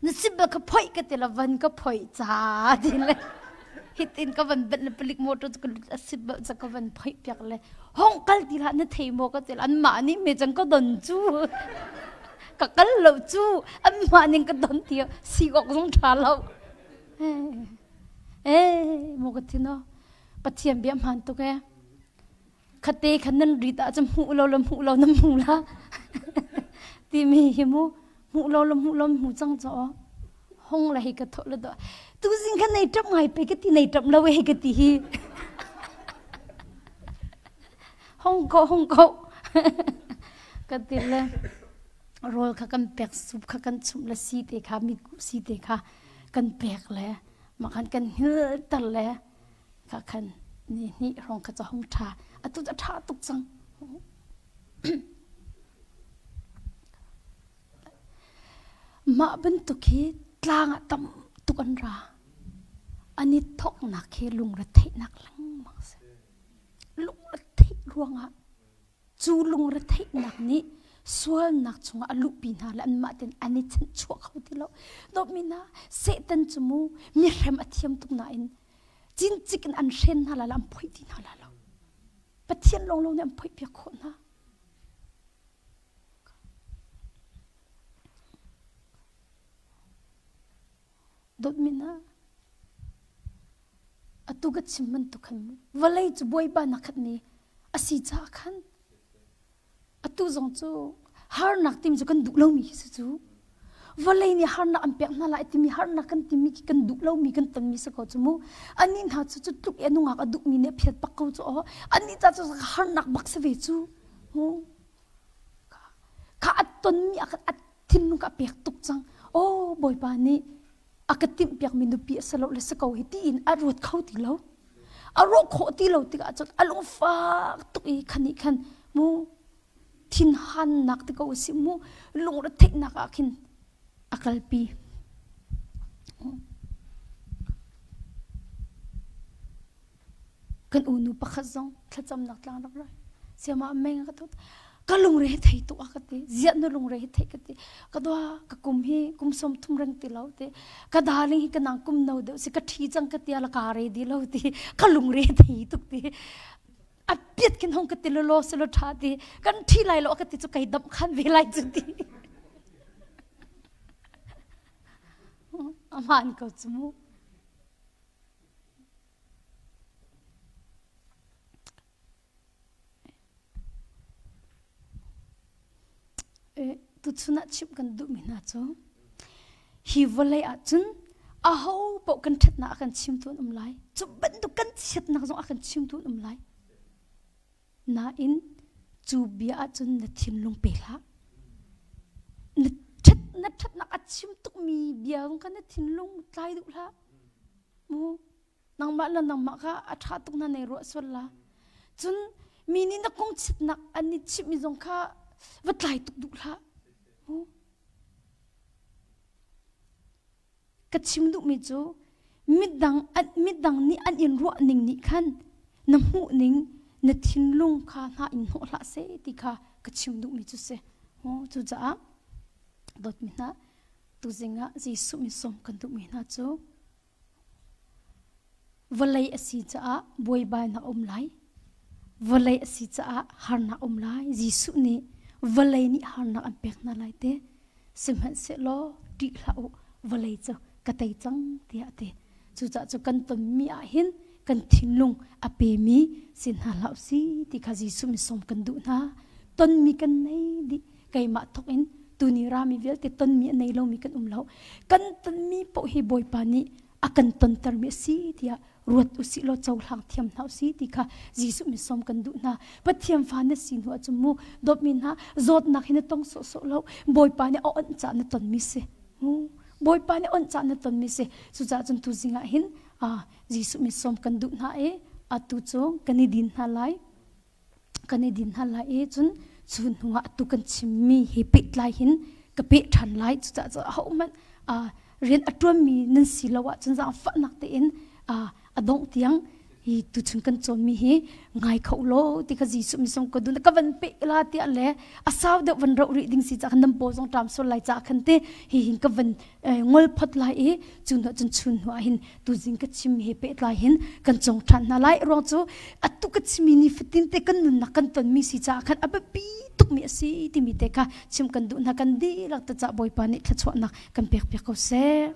na sibal ka phoi ka ti la van ka phoi cha ti le hitin ka van bet le palik motor ka lut a sibal cha ka van phoi piak le hong kal ti la na thei mo ka ti la an mah nih me chang ka don chu ka kal lo chu an mah ning ka don ti si ok zong tha lo eh mo ka ti no pathian bia hman tuk e khate khan nan rit ah cun hmuh lo le hmuh lo nan hmu la timi hi mu hmuh lo le hmuh lo hmu cang cho hong la hi ka tho le do tu zing khan nei tap ngai pe ka ti nei tap lo he ka ti hi hong ko hong ko ka ti le rawl kha kan pek sup kha kan chumh le si te kha mi si te kha kan pek le ma khan kan hil tar le Kha khan ni hnih hrawng kha ca hung ṭha. Atu cu a ṭha tuk cang. Mah bantuk hi tlang ah tam tuk an ra. An i thawknak hi lungretheihnak lengmang si. Lungretheih ruangah Cu lungretheihnak nih sualnak chungah a luhpi hna le anmah tein an i chanhchuah kho ti lo. Dawtmi hna, Satan cu mu mi hrem a thiam tuk nain cincik in an hren hna lai lo, an phoih ti hna lai lo. Pathian lawnglawng nih an phoih piak khawh hna. Dawtmi hna, atu ka chim bantuk khan vawlei cu bawipa na khatmi a si caah khan atu zong cu harnak tim cu kan duh lomi khi si cu vawlei nih harnak an pek hna lai timi harnak kan timi khi kan duh lomi kan tonmi si ko cu mu ani hna cu cu tluk i nungak a duhmi nih a phiat bak ko cu aw ani ca cu harnak bak si ve cu mu kha a tonmi a a thinlung ka pek tuk cang oh bawipa nih a ka timhpiakmi nupi a si lo le si ko hi tiin a ruat kho ti lo a ruah khawh ti lo tikah cun a lungfak tuk i khan nih khan mu thinhannak ti ko si mu lungretheihnak ah khin a kalpi Kan unu pakhat zong thlacamnak tlang rak rai. Siama meng ka thut. Ka lungre hi thei tuk a ka ti. Ziah na lungre hi thei ka ti. Ka dua ka kum hi kum som thum reng ti lo ti. Ka darling hi ka nang kum no deuh si ka ṭhi cang ka tia la ka re di lo ti. Ka lungre thei tuk ti. A piat khin hong ka ti lo lo si lo ṭha ti. Kan ṭhi lai lo ka ti cu kai damh khan ve lai cu ti. Aman ko cu mu. Tuchun ah chimh kan duhmi hna cu hi vawlei ahcun aho paoh kan ṭhatnak a kan chimtu an um lai. Cu bantuk kan chiatnak zong a kan chimtu an um lai. Nain cu bia ahcun na thinlung pe hlah. Na ṭhat na ṭhatnak a chim tukmi bia zong kha na thinlung tlai duh hlah. Mu nangmah le nangmah kha a ṭha tuk na nei ruah sual la. Cun mi nih na kong chitnak an i chimhmi zong kha va tlai tuk duh hlah. Mu Ka chim duhmi cu midang midang nih an in ruah ning nih khan na hmuh ning na thinlung kha hna in hnawh hlah seh ti kha ka chim duhmi cu si. Cucaah dawtmi hna tuzing ah Jesuh min sawm kan duhmi hna cu. Vawlei a si caah buaibainak a um lai. Vawlei a si caah harnak a um lai. Jesuh nih vawlei nih harnak an pek hna lai te. Sihmanhsehlaw ṭih hlah u, vawlei cu ka tei cang tiah a ti. Cucaah cu kan tonmi ah hin kan thinlung a pemi si hna hlah u si ti kha Jesuh misawm kan duh hna. Tonmi kan nei dih. Keimah thawk in tuni rami vialte tonmi a nei lomi kan um lo. Kan tonmi paoh hi Bawipa nih a kan tontermi a si tiah ruat usih law cohlang thiam hna usih ti kha Jesuh misawm kan duh hna. Pathian fa na si hnu ahcun mu dawtmi hna zawtnak hi na tong sawhsawh lo. Bawipa nih a onh caah na tonmi si. Mu Bawipa nih onh caah na tonmi si. Cucaah cun tuzing ah hin Jesuh misawm kan duh hna i atu cu kan i din hna lai. Kan i din hna lai i cun cu hnu ah atu kan chimmi he pehtlai hin ka peh ṭhan lai. Cucaah cun ahohmanh rian a ṭuanmi nan si lo ahcun zaangfahnak tein a dongh tiang hi tuchun kan cawnmi hi ngai kho law ti kha Jesuh misung ka dun ka van pe la tiah le a sau deuh van roh rih ding si ca khan nan paw zong ṭam sual lai ca khan te hi hin ka van ngol phot lai i cu hnu cun chun hnu ah hin tuzing ka chim he pehtlai hin kan cong ṭhan hna lai ruang cu atu ka chimi ni fatin te kan nunnak kan tonmi si caah khan a biapi tukmi a si timi te kha chim kan duh hna. Kan dihlak te ca Bawipa nih thluachuahnak kan pek piak ko seh.